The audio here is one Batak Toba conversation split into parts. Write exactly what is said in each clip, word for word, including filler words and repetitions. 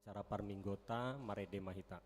Acara parmingguonta, marende ma hita.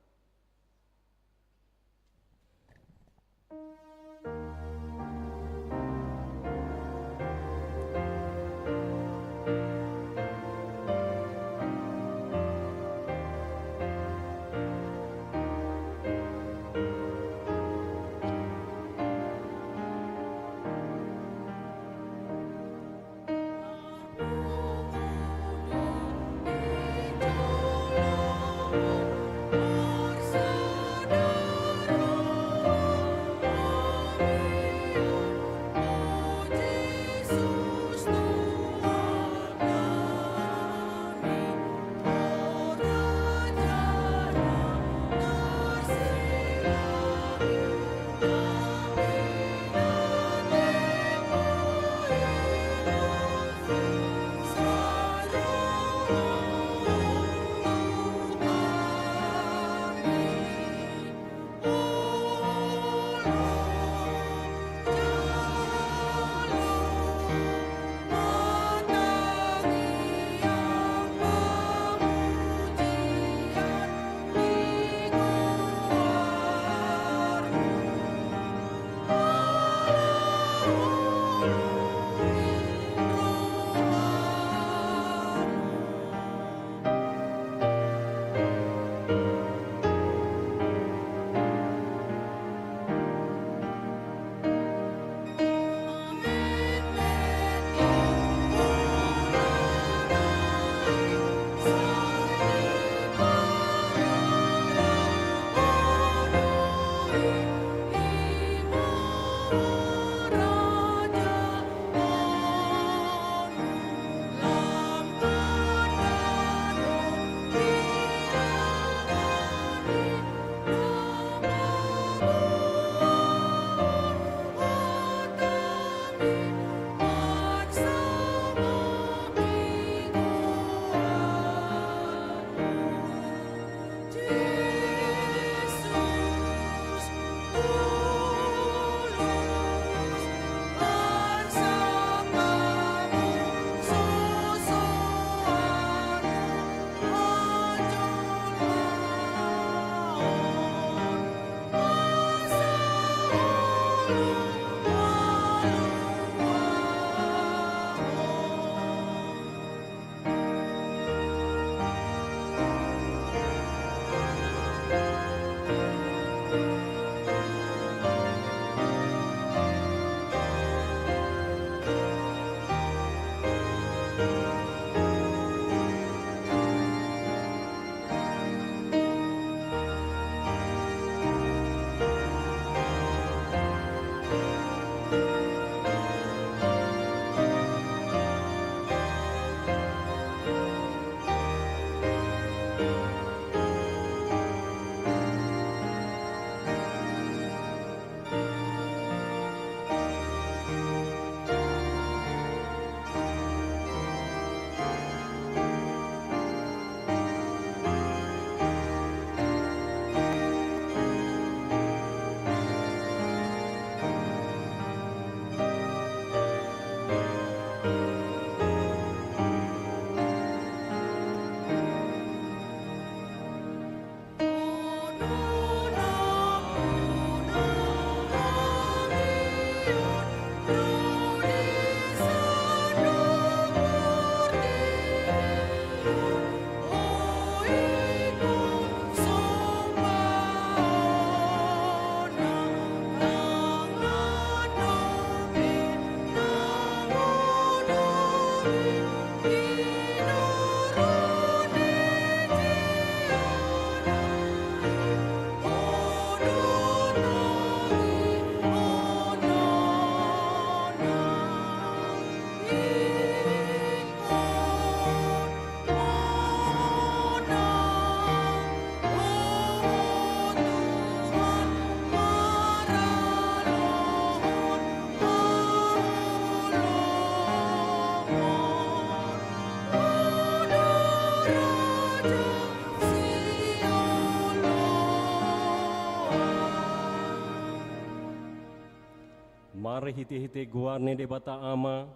Marhitehite goar ni Debata Ama,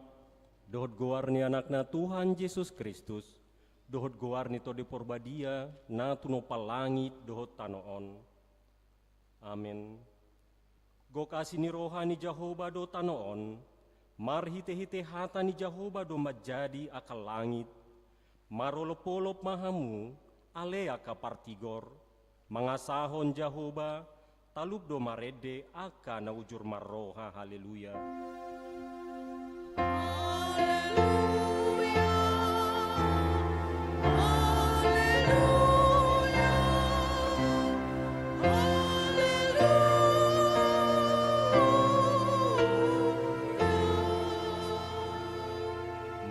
dohot goar ni Anakna Tuhan Jesus Kristus, dohot goar ni Tondi Porbadia, na tinopa langit dohot tano on. Amen. Gok asi ni roha ni Jahowa do tano on, marhitehite hata ni Jahowa do manjadi angka langit. Marolopolop ma hamu, ale angka partigor, mangasahon Jahowa, talup do marende angka na ujur marroha. Haleluya. Haleluya. Haleluya. Haleluya.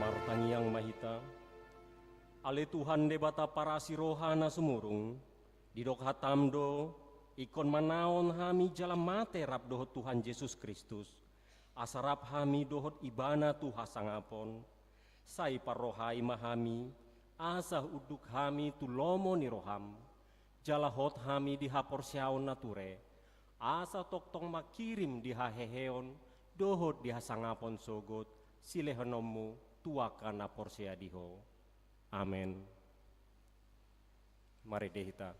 Martangiang ma hita. Ale Tuhan Debata parasi roha na sumurung, didok hatam do, ingkon manaon hami jala mate rap dohot Tuhan Jesus Kristus, asa rap hami dohot Ibana tu hasangapon. Sai parrohai ma hami, asa unduk hami tu lomo ni roham, jala hot hami di haporseaon na ture, asa tongtong mangkirim di haheheon dohot di hasangapon sogot silehononmu tu angka na porsea di Ho. Amen. Marende hita.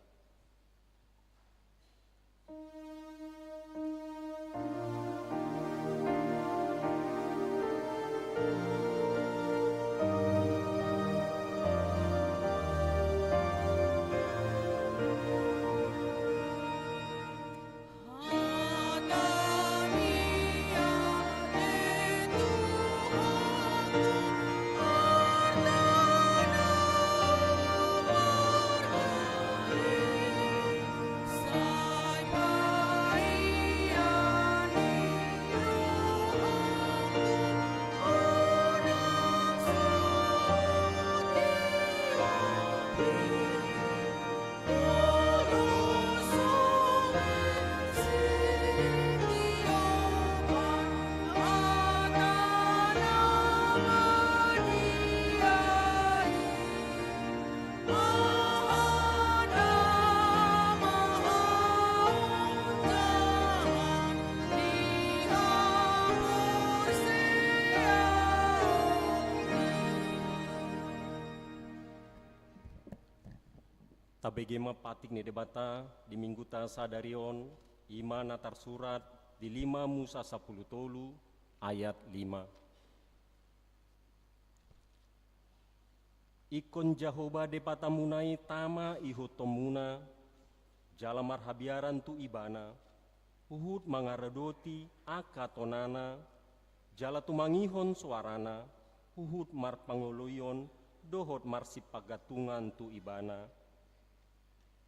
Tabege ma patik ni Debata di Mingguta sadari on, i ma na tarsurat di lima Musa sampulu tolu ayat lima. Ingkon Jahowa Debatamuna i tama ihuthonmuna, jala marhabiaran tu Ibana, huhut mangaradoti angka tonana, jala tumangihon soarana, huhut marpangoloion dohot marsipagantungan tu Ibana.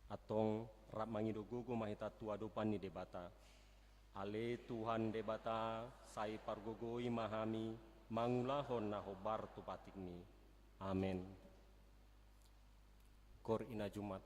Antong rap mangido gogo ma hita tu adopan ni Debata. Ale Tuhan Debata, sai pargogoi ma hami mangulahon na hombar tu patikmi. Amen. Kor ina Jumat.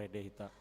Pede hita.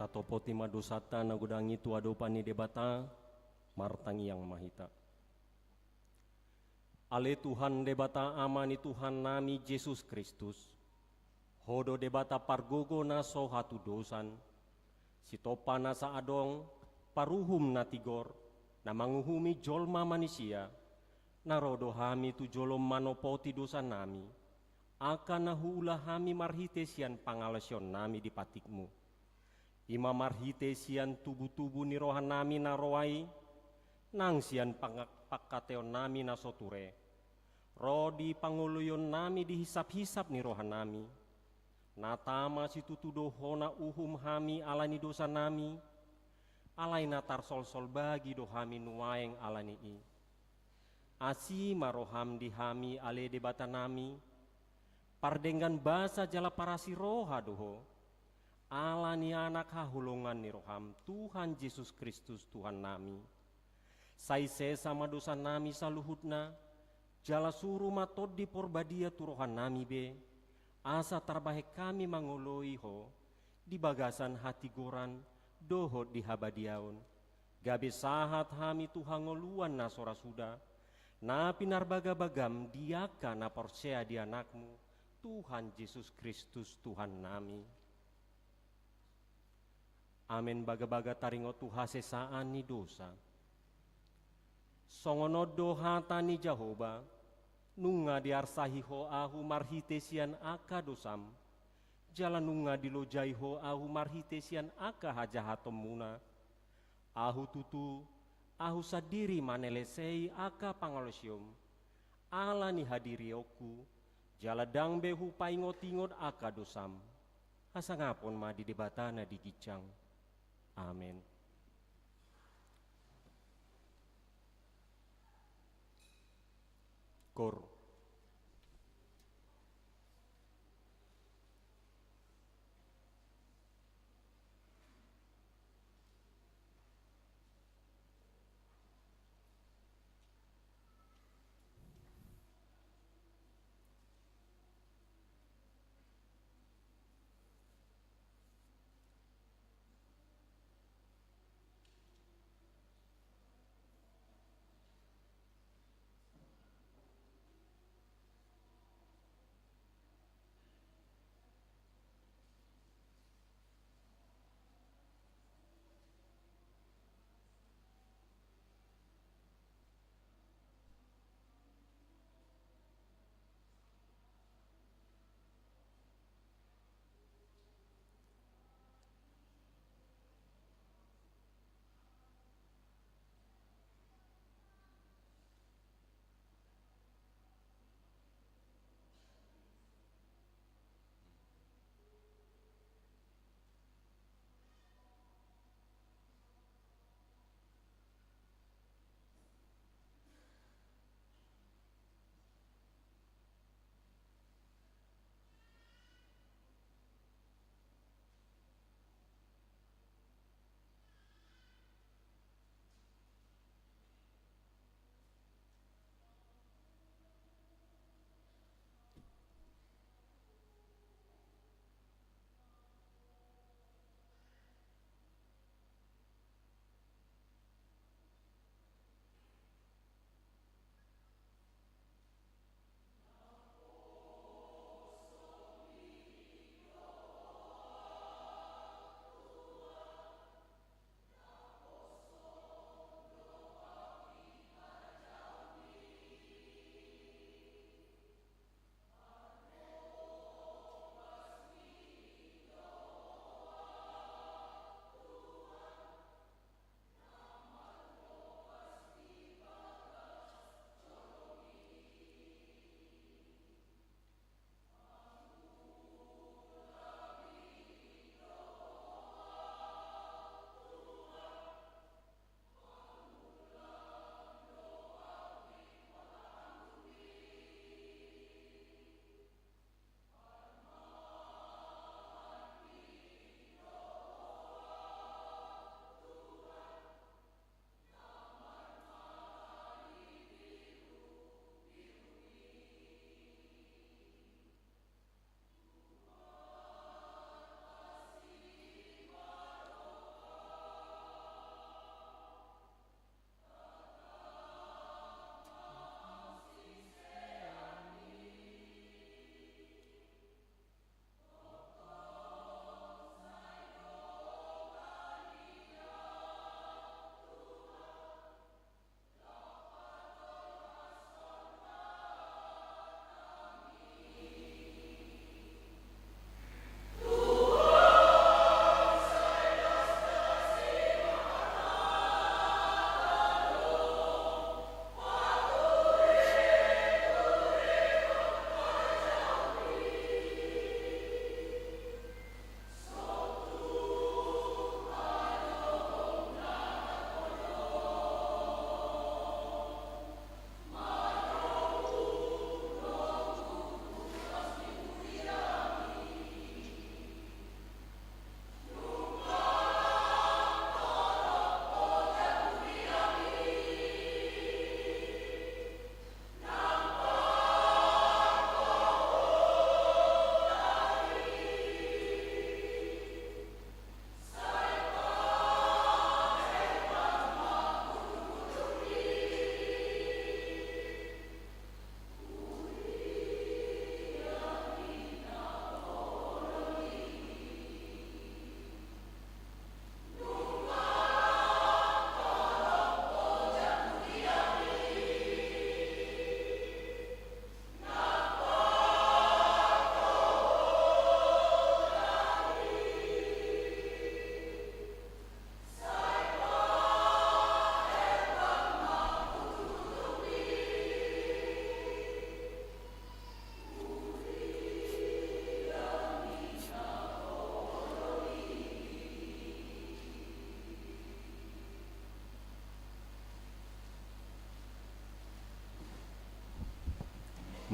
Tatopoti ma dosanta na godang i tu adopan ni Debata. Martangiang ma hita. Ale Tuhan Debata, Ama ni Tuhannami Jesus Kristus, Ho do Debata pargogo na so hatudosan, Sitompa nasa adong, paruhum na tigor, na manguhumi jolma manisia, na ro do hami tu jolom manopoti dosanami, angka na huula hami marhite sian pangalaosionnami di patikmu. I ma marhite sian tubutubu ni rohanami na roa i, nang sian pang-, pangkataionnami na so ture, ro di pangoloionnami di hisaphisap ni rohanami. Na tama situtu do hona uhum hami ala ni dosanami, alai na tarsolsol bagi do hami nuaeng ala ni i. Asi ma roham di hami ale Debatanami, pardenggan basa jala parasi roha do ho, Ala ni Anak haholongan ni roham, Tuhan Jesus Kristus, Tuhannami. Sai sesa ma dosanami saluhutna, jala suru ma Tondi Porbadia tu rohanami be, asa tarbahen hami mangoloi Ho di bagasan hatigoran dohot di habadiaon, gabe sahat hami tu hangoluan na so ra suda, na pinarbagabagam di angka na porsea di Anakmu, Tuhan Jesus Kristus, Tuhannami. Amen. Bagabaga taringot tu hasesaan ni dosa. Songon on do hata ni Jahowa: Nunga diarsahi Ho Ahu marhite sian angka dosam, jala nunga dilojai Ho Ahu marhite sian angka hajahatonmuna. Ahu tutu, Ahu sandiri manelesei angka pangalaosion ala ni hadirionku, jala ndang be hupaingotingot angka dosam. Hasangapon ma di Debata na di ginjang. Amen. Kor.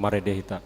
Marende hita.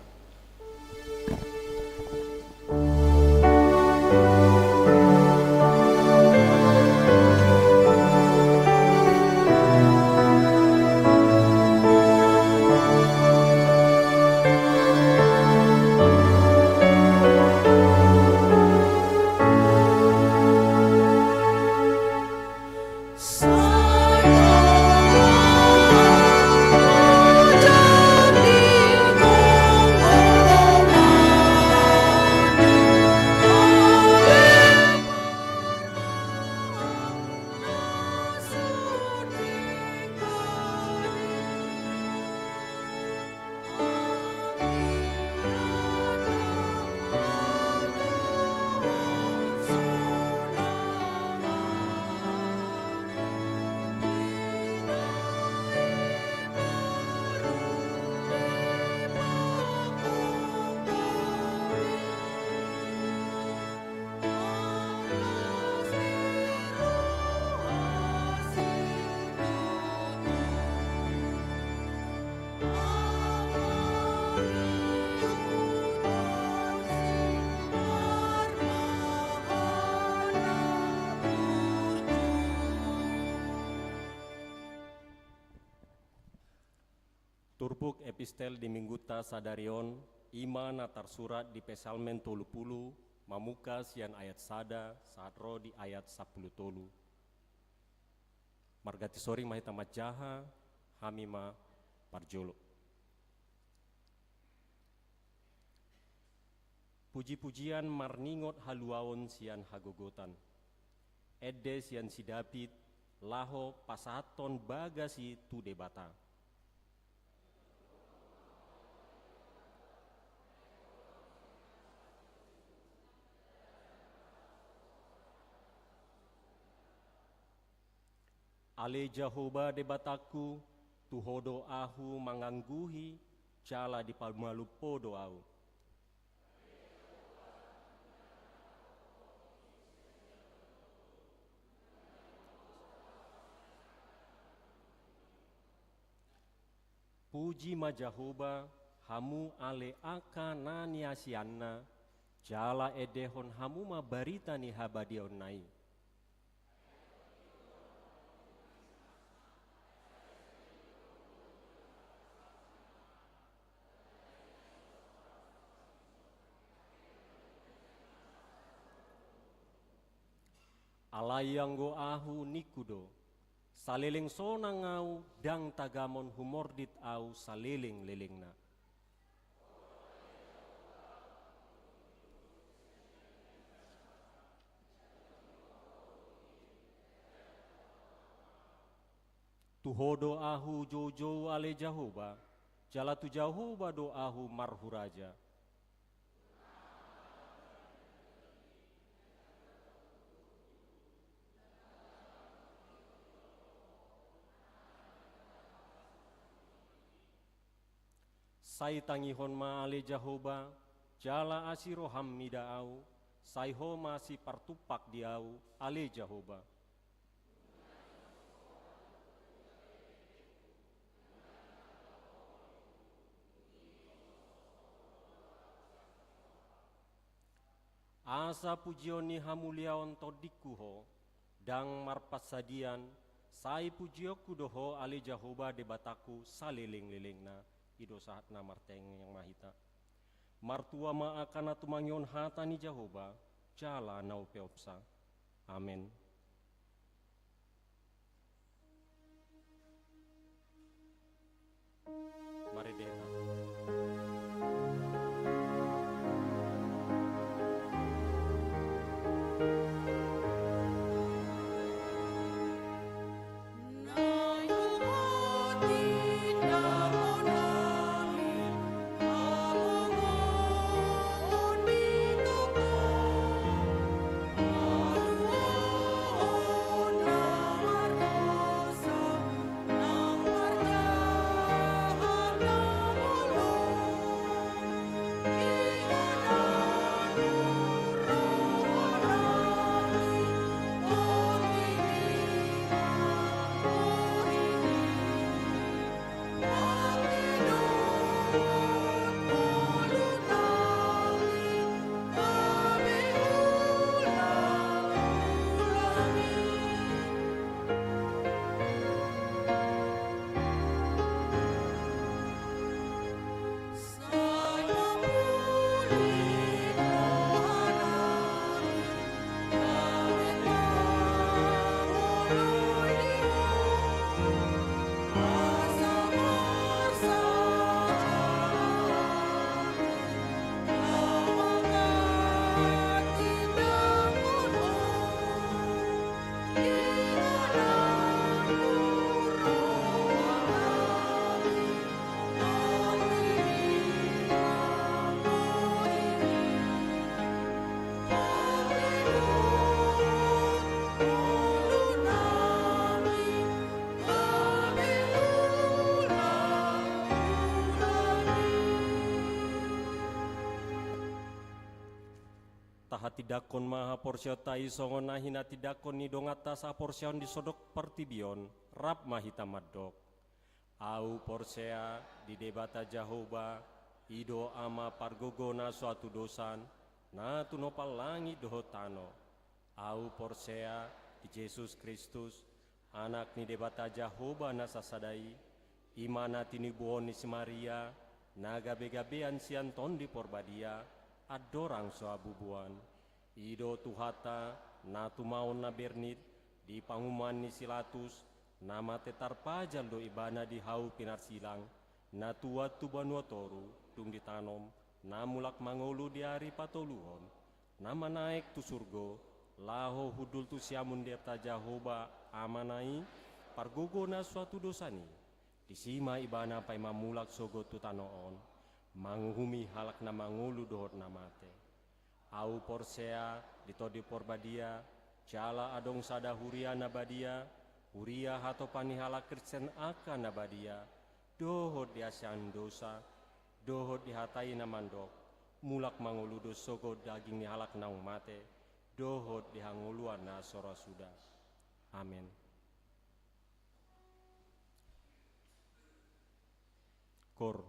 Turpuk epistel di minggunta sadari on, i ma na tarsurat di Psalmen tolu pulu, mamungka sian ayat sada sahat ro di ayat sampulu tolu. Marganti soring ma hita manjaha, hami ma parjolo. Puji-pujian marningot haluaon sian hagogotan. Ende sian si David, laho pasahathon bagas i tu Debata. Ale Jahowa Debatangku, tu Ho do ahu mangangguhi, jala dipamalum Ho do ahu. Puji ma Jahowa, hamu ale angka na niasianna, jala endehon hamu ma barita ni habadiaonna i. Alai anggo ahu ningku do, saleleng sonang ahu ndang tagamon humordit ahu saleleng-lelengna. Tu Ho do ahu joujou ale Jahowa, jala tu Jahowa do ahu marhuraja. Sai tangihon ma ale Jahowa, jala asi roham mida ahu, sai Ho ma sipartumpak di ahu, ale Jahowa. Asa pujion ni hamuliaon tondingku Ho, ndang marpansadian, sai pujionku do Ho ale Jahowa Debatangku saleleng-lelengna. I do sahat na martangiang ma hita. Martua ma angka na tumangihon hata ni Jahowa, jala na umpeopsa. Amen. Marende hita. Tindanghon ma haporseaonta i songon na hinatindangkon ni donganta sahaporseaon di sordok portibi on, rap ma hita mandok: Ahu porsea di Debata Jahowa, i do Ama pargogo na so hatudosan, na tinopot langit dohot tano. Ahu porsea di Jesus Kristus, Anak ni Debata Jahowa na sasada i, i ma na tinibuhon ni si Maria, na gabegabean sian Tondi Porbadia, andorang so habubuan. I do Tuhanta, na tumaon na bernit, di panguhuman ni si Latus, na mate tarpajal do ibana di hau pinarsilang, na tuat tu banua toru, dung ditanom, na mulak mangolu di ari patoluhon, na manaek tu surgo, laho hundul tu siamun Debata Jahowa Amana i, pargogo na so hatudosan i. Disi ma ibana paima mulak sogot tu tano on, manguhumi halak na mangolu dohot na mate. Ahu porsea di Tondi Porbadia, jala adong sada huria na badia, huria hatopan ni halak Kristen angka na badia, dohot di hasesaan dosa, dohot di hata i na mandok: Mulak mangolu do sogot daging ni halak naung mate, dohot di hangoluan na so ra suda. Amen. Kor.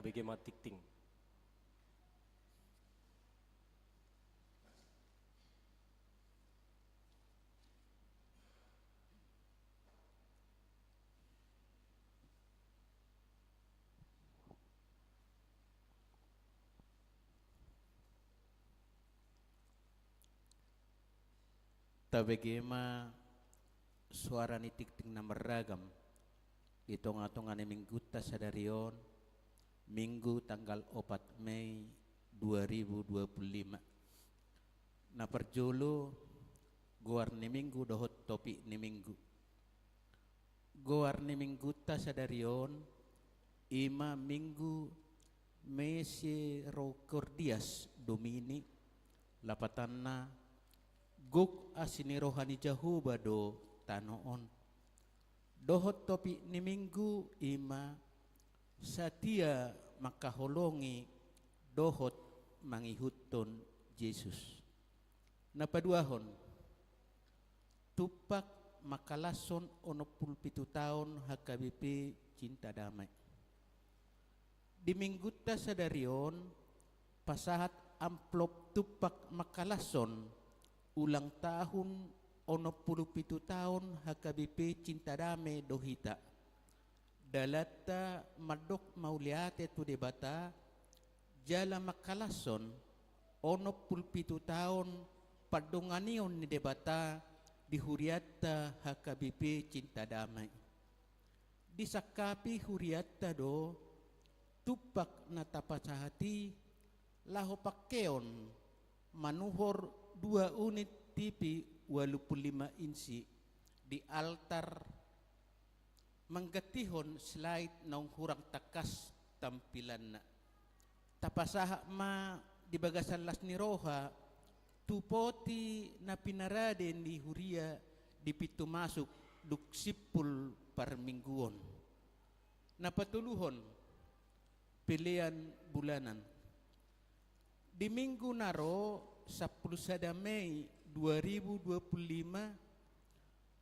Tabege ma tingting. Tabege ma soara ni tingting na marragam di tonga-tonga ni minggunta sadari on, Minggu tanggal opat Mei dua ribu dua puluh lima. Na parjolo, goar ni Minggu dohot topik ni Minggu. Goar ni minggunta sadari on, i ma Minggu Misericordias Domini, lapatanna, gok asi ni roha ni Jahowa do tano on. Dohot topik ni Minggu i ma satia mangkaholongi dohot mangihuthon Jesus. Na paduahon, tumpak mangkalashon onom pulu pitu taon H K B P Cinta Damai. Di minggunta sadari on, pasahat amplop tumpak mangkalashon ulang tahun onom pulu pitu taon H K B P Cinta Damai do hita. Dalanta mandok mauliate tu Debata, jala mangkalashon onom pulu pitu taon pandonganion ni Debata di hurianta H K B P Cinta Damai. Disangkapi hurianta do tumpak na tapasahat i laho pangkeon manuhor dua unit T V ualu pulu lima insi di altar, manggantihon slide naung hurang tangkas tampilanna. Tapasahat ma di bagasan las ni roha tu poti na pinarade ni huria di pintu masuk dung simpul parmingguon. Na patoluhon, pelean bulanan. Di minggu na ro, sampulu sada Mei dua ribu dua pulu lima,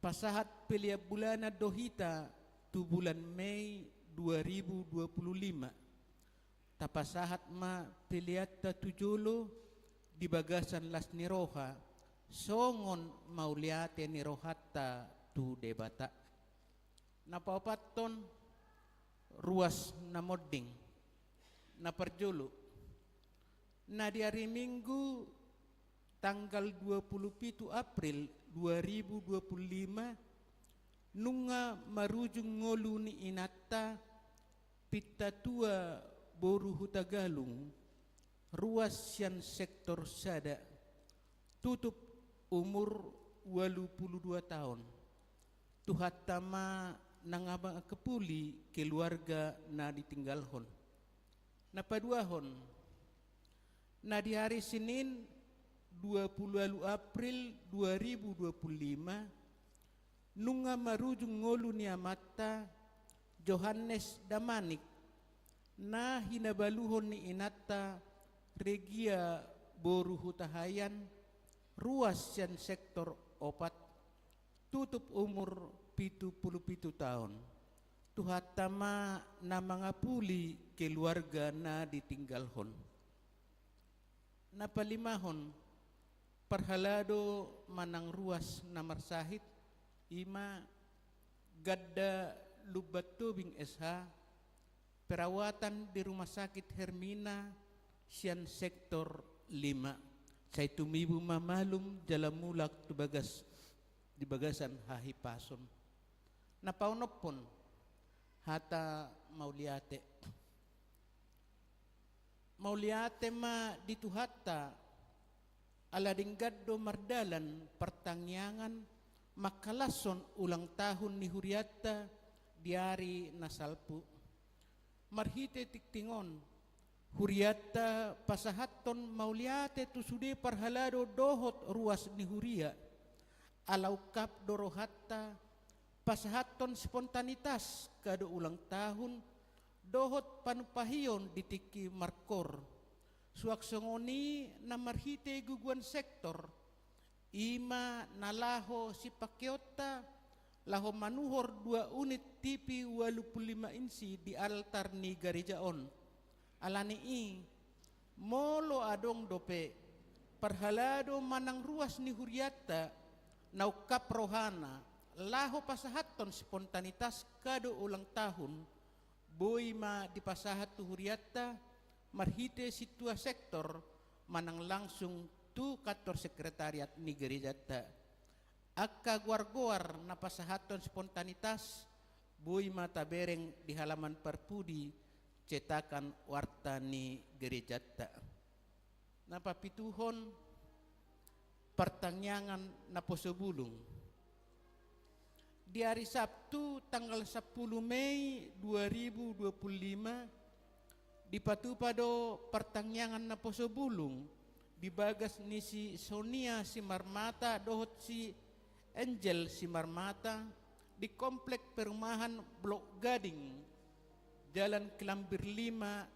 pasahat pelean bulanan do hita tu bulan Mei dua ribu dua pulu lima. Tapasahat ma peleanta tu jolo di bagasan las ni roha, songon mauliate ni rohanta tu Debata. Na paopathon, ruas na monding. Na parjolo, na di ari Minggu tanggal dua pulu pitu April dua ribu dua pulu lima, nunga marujung ngolu ni inanta Pintatua boru Hutagalung, ruas sian sektor sada, tutup umur ualu pulu dua taon. Tuhanta ma na mangapuli keluarga na ditinggalhon. Na paduahon, na di ari Senin dua pulu ualu April dua ribu dua pulu lima, nunga marujung ngolu ni amanta Johannes Damanik, na hinabaluhon ni inanta Regia boru Hutahaean, ruas sian sektor opat, tutup umur pitu pulu pitu taon. Tuhanta ma na mangapuli keluarga na ditinggalhon. Na palimahon, parhalado manang ruas na marsahit, i ma Ganda Lumban Tobing S H, perawatan di Rumah Sakit Hermina sian sektor lima. Sai tumibu ma malum jala mulak tu bagas, di bagasan hahipason. Na paonomhon, hata mauliate. Mauliate ma di Tuhanta, ala denggan do mardalan partangiangan mangkalashon ulang tahun ni hurianta di ari na salpu. Marhite tingting on, hurianta pasahathon mauliate tu sude parhalado dohot ruas ni huria, ala ungkap do rohanta pasahathon spontanitas kado ulang tahun dohot panumpahion di tingki markoor. Suang songon i na marhite guguan sektor, i ma na laho sipangkeonta laho manuhor dua unit T V ualu pulu lima insi di altar ni gareja on. Ala ni i, molo adong dope parhalado manang ruas ni hurianta na ungkap rohana laho pasahathon spontanitas kado ulang tahun, boi ma dipasahat tu hurianta marhite sintua sektor manang langsung tu kantor sekretariat ni gerejanta. Angka goar-goar na pasahathon spontanitas boi ma tabereng di halaman parpudi cetakan warta ni gerejanta. Na papituhon, partangiangan naposo bulung. Di ari Sabtu tanggal sampulu Mei dua ribu dua puluh lima, dipatupa do partangiangan naposo bulung di bagas ni si Sonia Simarmata dohot si Angel Simarmata di Komplek Perumahan Blok Gading, Jalan Kelambir lima.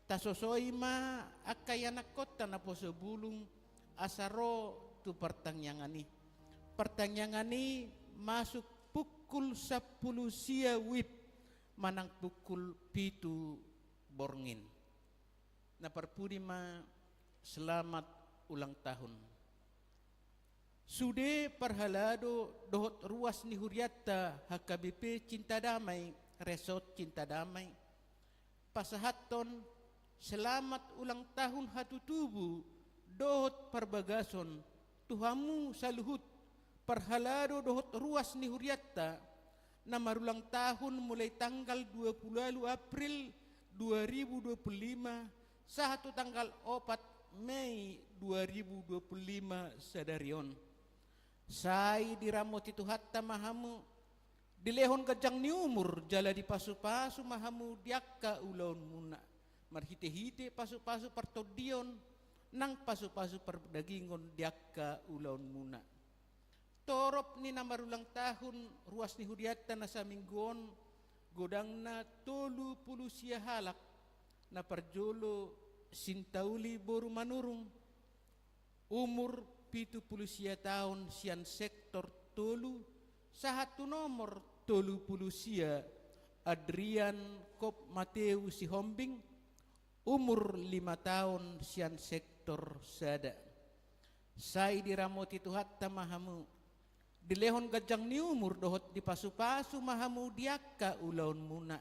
Tasosoi ma angka ianakkonta naposo bulung asa ro tu partangiangan i. Partangiangan i masuk pukul sampulu sia wib manang pukul pitu borngin. Na parpudi ma, selamat ulang tahun. Sude parhalado dohot ruas ni hurianta H K B P Cinta Damai, Resort Cinta Damai, pasahathon selamat ulang tahun hatutubu dohot parbagason tu hamu saluhut parhalado dohot ruas ni hurianta na marulang tahun mulai tanggal dua puluh ualu April dua ribu dua puluh lima sahat tu tanggal opat Mei dua ribu dua puluh lima sadari on. Sai diramoti Tuhanta ma hamu, dilehon ganjang ni umur jala dipasu-pasu ma hamu di angka ulaonmuna, marhite-hite pasu-pasu partondion nang pasu-pasu pardagingon di angka ulaonmuna. Torop ni na marulang tahun ruas ni hurianta na saminggu on, godangna tolu pulu sia halak. Na parjolo Sintauli boru Manurung, umur pitu pulu sia taon, sian sektor tolu, sahat tu nomor tolu pulu sia, Adrian Kop Mateu Sihombing, umur lima taon, sian sektor sada. Sai diramoti Tuhanta ma hamu, dilehon ganjang ni umur dohot dipasu-pasu ma hamu di angka ulaonmuna.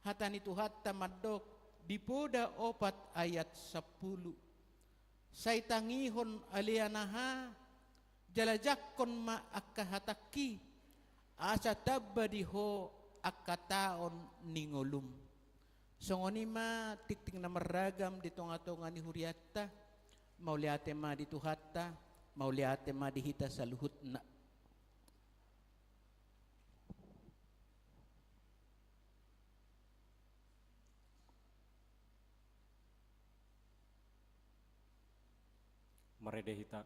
Hata ni Tuhanta mandok di Poda opat ayat sampulu: Sai tangihon ale anaha, jala jangkon ma angka hatangki, asa tamba di ho angka taon ni ngolum. Songon i ma tingting na marragam di tonga-tonga ni hurianta. Mauliate ma di Tuhanta, mauliate ma di hita saluhutna. Marende hita.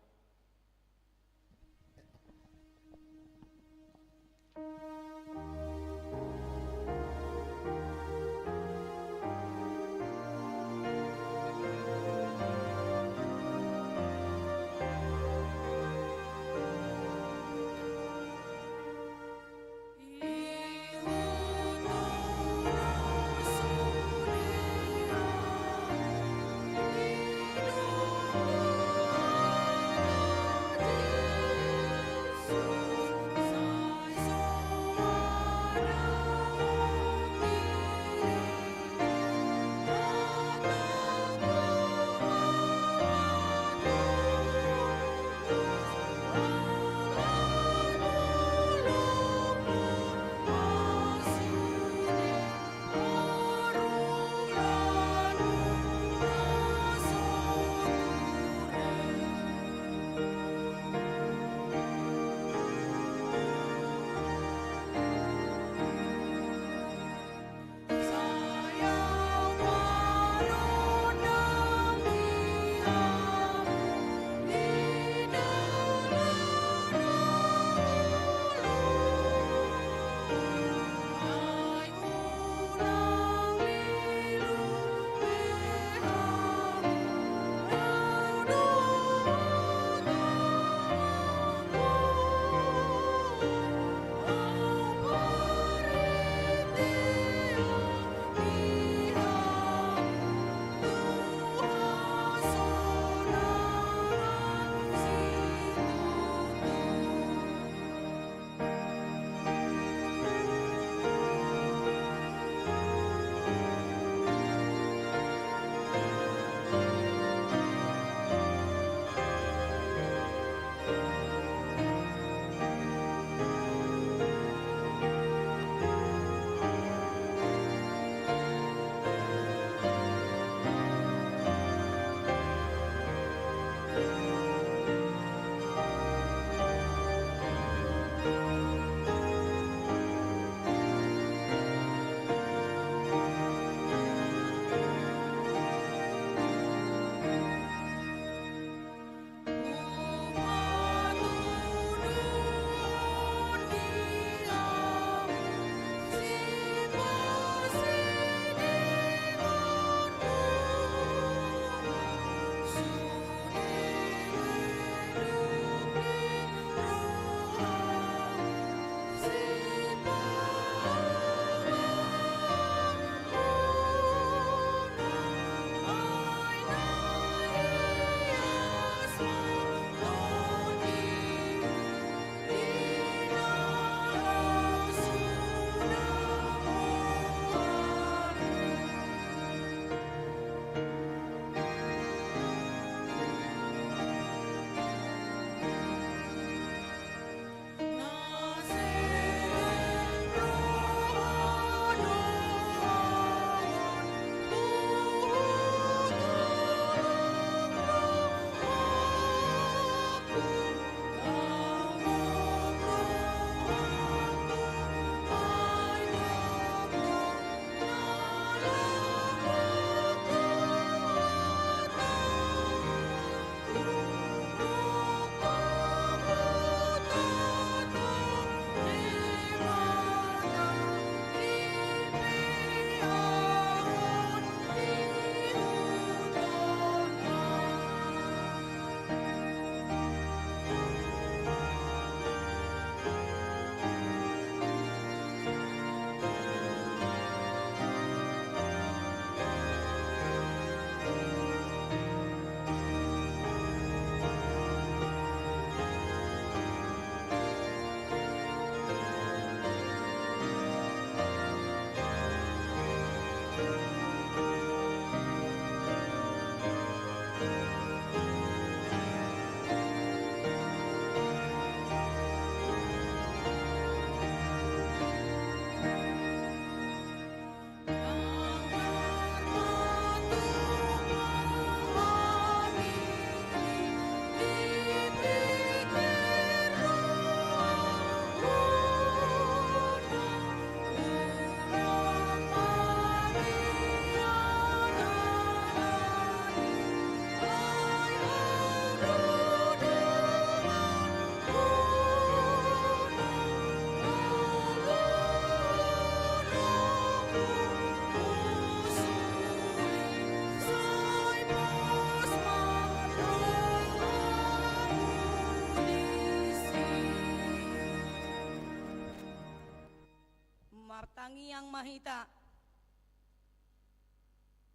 Tangiang ma hita.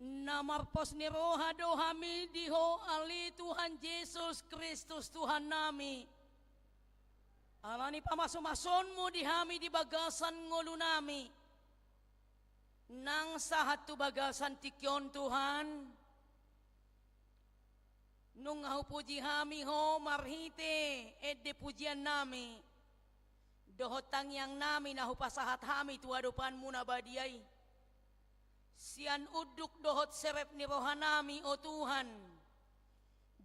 Na marpos ni roha do hami di Ho ale Tuhan Jesus Kristus Tuhannami. Ala ni pamasumasonmu di hami di bagasan ngolunami. Nang sahat tu bagasan tingki on Tuhan. Nunga hupuji hami Ho marhite ende pujiannami. Dohot tangiangnami na hupasahat hami tu adopanmu na badia i. Sian unduk dohot serep ni rohanami, o Tuhan.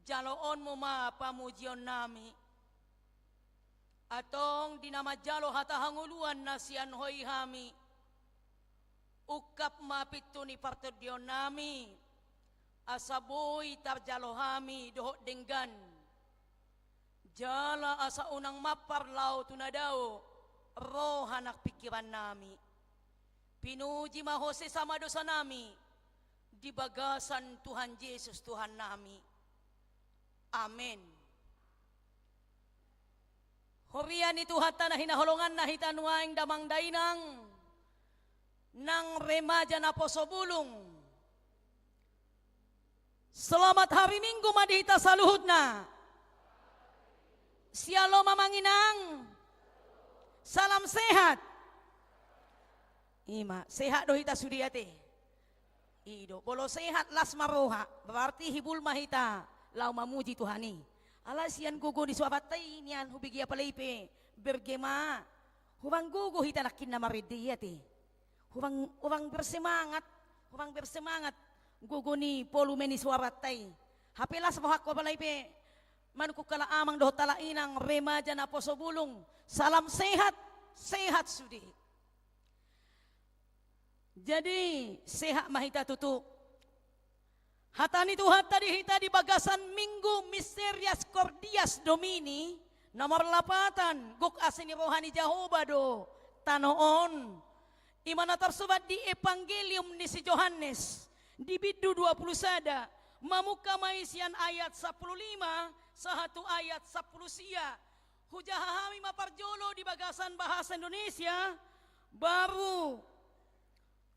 Jaloonmu ma pamujionnami. Antong di na manjalo hata hangoluan na sian Ho i hami. Ungkap ma pintu ni partondionnami. Asa boi tarjalo hami dohot denggan. Jala asa unang mampar laho tu na dao roha nang pingkirannami. Pinuji ma Ho sesa ma dosanami di bagasan Tuhan Jesus Tuhannami. Amen. Huria ni Tuhanta na hinaholongan na hita nuaeng damang dainang nang remaja naposo bulung. Selamat hari Minggu ma di hita saluhutna. Syalom amang inang. Salam sehat. Ima, sehat do hita sude ate. I do, molo sehat las ma roha, berarti hibul ma hita laho mamuji Tuhan i. Alai sian gogo ni suaranta i nian hubege apala i pe bergema. Hurang gogo hita nangkin na marende i ate. Hurang, hurang bersemangat, hurang bersemangat. Gogo ni volume ni suaranta i. Hape las rohangku apala i pe manungkun halak amang dohot halak inang remaja naposo bulung. Salam sehat, sehat sude. Jadi, sehat ma hita tutu. Hata ni Tuhanta di hita di bagasan Minggu Misericordias Domini, na marlapatan, gok asi ni roha ni Jahowa do tano on. I ma na tarsurat di Evangelium ni si Johannes, di bindu dua pulu sada, mamungka ma i sian ayat sampulu lima, sahat tu ayat sampulu sia. Hujaha hami ma parjolo di bagasan bahasa Indonesia, baru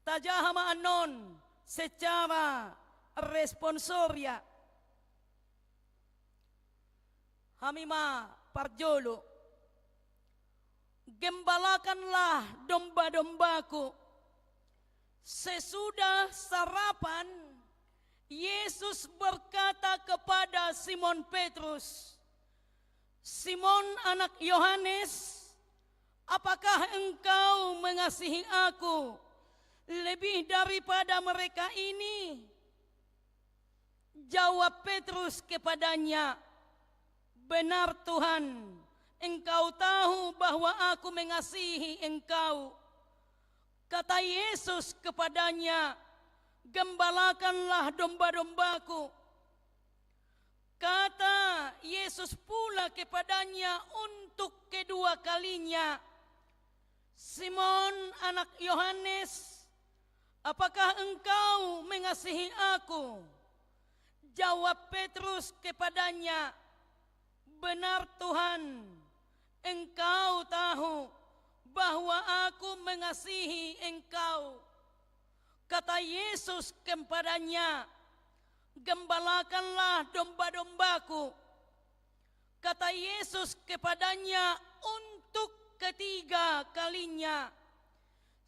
tajaha ma annon secara responsoria. Hami ma parjolo. Gembalakanlah domba-dombaku. Sesudah sarapan, Yesus berkata kepada Simon Petrus, "Simon anak Yohanes, apakah engkau mengasihi Aku lebih daripada mereka ini?" Jawab Petrus kepada-Nya, "Benar, Tuhan, Engkau tahu bahwa aku mengasihi Engkau." Kata Yesus kepada-Nya, "Gembalakanlah domba-domba-Ku." Kata Yesus pula kepada-nya untuk kedua kalinya, "Simon anak Yohanes, apakah engkau mengasihi Aku?" Jawab Petrus kepada-Nya, "Benar, Tuhan, Engkau tahu bahwa aku mengasihi Engkau." Kata Yesus kepada-nya, "Gembalakanlah domba-domba-Ku." Kata Yesus kepada-nya untuk ketiga kalinya,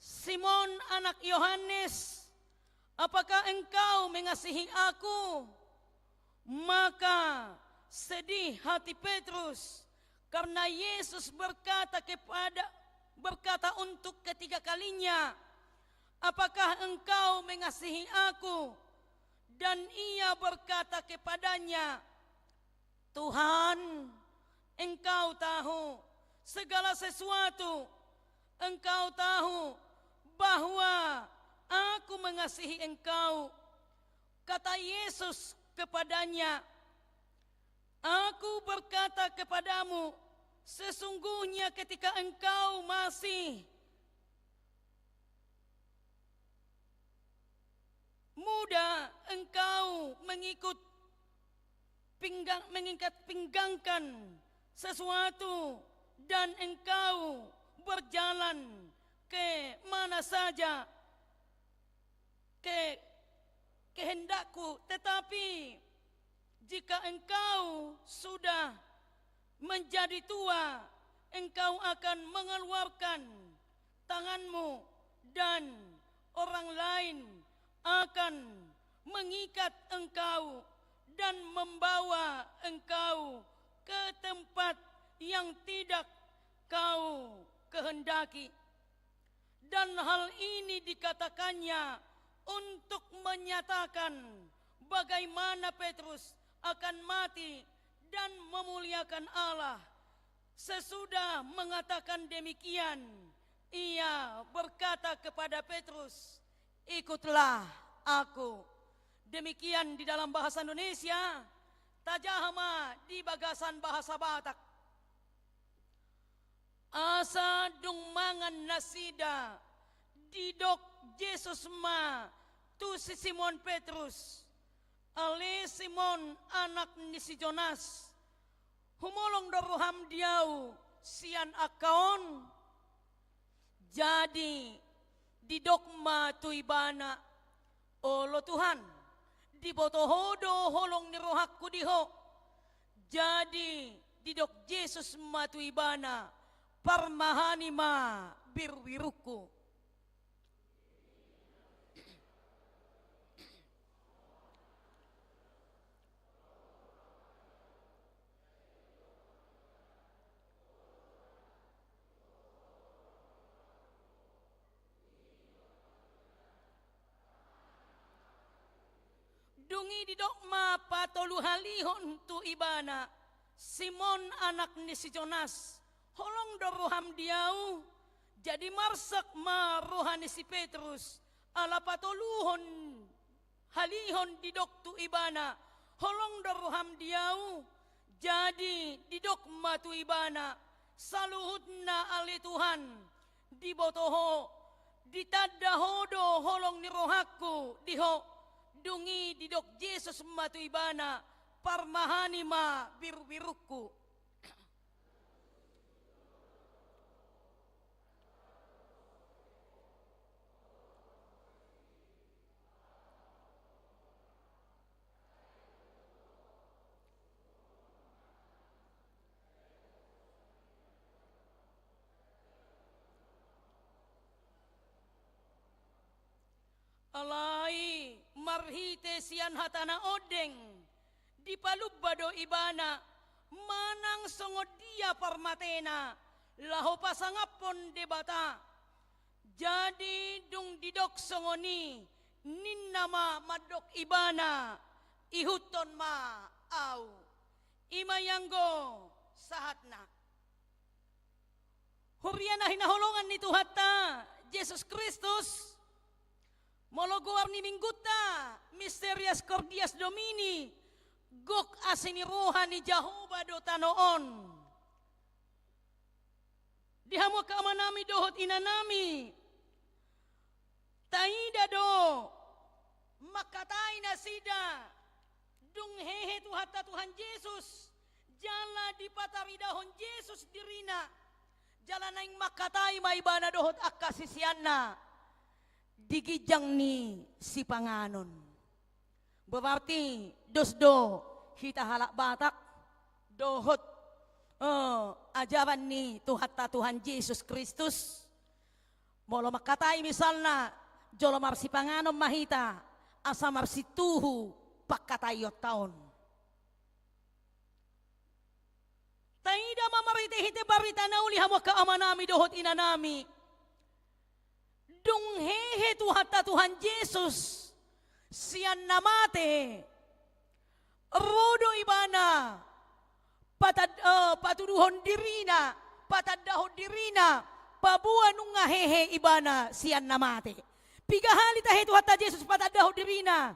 "Simon anak Yohanes, apakah engkau mengasihi Aku?" Maka sedih hati Petrus karena Yesus berkata kepada, berkata untuk ketiga kalinya, "Apakah engkau mengasihi Aku?" Dan ia berkata kepada-Nya, "Tuhan, Engkau tahu segala sesuatu. Engkau tahu bahwa aku mengasihi Engkau." Kata Yesus kepada-nya, "Aku berkata kepadamu, sesungguhnya ketika engkau masih muda, engkau mengikut pinggang, mengikat pinggangkan sesuatu, dan engkau berjalan ke mana saja ke-, kehendakku, tetapi jika engkau sudah menjadi tua, engkau akan mengeluarkan tanganmu dan orang lain akan mengikat engkau dan membawa engkau ke tempat yang tidak kau kehendaki. Dan hal ini dikatakannya untuk menyatakan bagaimana Petrus akan mati dan memuliakan Allah. Sesudah mengatakan demikian, ia berkata kepada Petrus, "Ikutlah aku." Demikian di dalam bahasa Indonesia, tajaha ma di bagasan bahasa Batak. Asa dung mangan nasida, didok Jesus ma tu si Simon Petrus, "Ale Simon, anak ni si Jonas, humolong do roham di Ahu sian angka on?" Jadi didok ma tu ibana, "Olo Tuhan, diboto Ho do holong ni rohangku di Ho." Jadi didok Jesus ma tu ibana, "Parmahani ma birubirungku." Dung i didok ma patoluhalihon tu ibana, "Simon, anak ni si Jonas, holong do roham di Ahu?" Jadi marsek ma roha ni si Petrus, ala patoluhon halihon didok tu ibana, "Holong do roham di Ahu?" Jadi didok ma tu ibana, "Saluhutna ale Tuhan, diboto Ho, ditanda Ho do holong ni rohangku di Ho." Dung i didok Jesus ma tu ibana, "Parmahani ma birubirungku." Alai marhite sian hata na ondeng, dipalumba do ibana manang songon dia parmatena laho pasangaphon Debata. Jadi dung didok songon i, ninna ma mandok ibana, "Ihuthon ma ahu." I ma i anggo sahatna. Huria na hinaholongan ni Tuhanta Jesus Kristus, molo goar ni minggunta Misterias Cordias Domini, gok asi ni roha ni Jahowa do tano on. Di hamu angka amanami dohot inanami, taida do mangkatai nasida dung hehe Tuhanta Tuhan Jesus, jala dipataridahon Jesus dirina, jala naeng mangkatai ma ibana dohot angka siseanna di ginjang ni sipanganon. Berarti dos do hita halak Batak dohot, eh, ajaran ni Tuhanta Tuhan Jesus Kristus. Molo mangkatai misalna, jolo marsipanganon ma hita, asa marsituhu pangkataionta on. Taida ma marhitehite barita na uli hamu angka amanami dohot inanami. Dung hehe Tuhanta Tuhan Jesus sian na mate, ro do ibana patad-, eh, patuduhon dirina, patandahon dirina, paboa nunga hehe ibana sian na mate. Piga hali tahe Tuhanta Jesus patandahon dirina,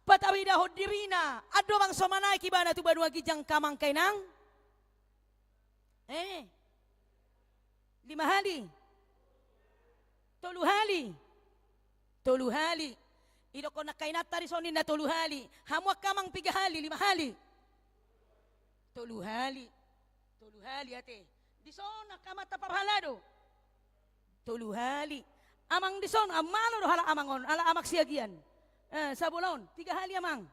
pataridahon dirina, andorang so manaek ibana tu banua ginjang, angka amang, angka inang? Eh. Lima hali? Tolu hali? Tolu hali. Idokkon angka inanta dison ninna tolu hali. Hamu angka amang piga hali? Lima hali? Tolu hali. Tolu hali ate. Dison angka amanta parhalado. Tolu hali. Amang dison, ah, malo do halak amang on, halak amang Siagian. Eh, Sabola on, tiga hali amang.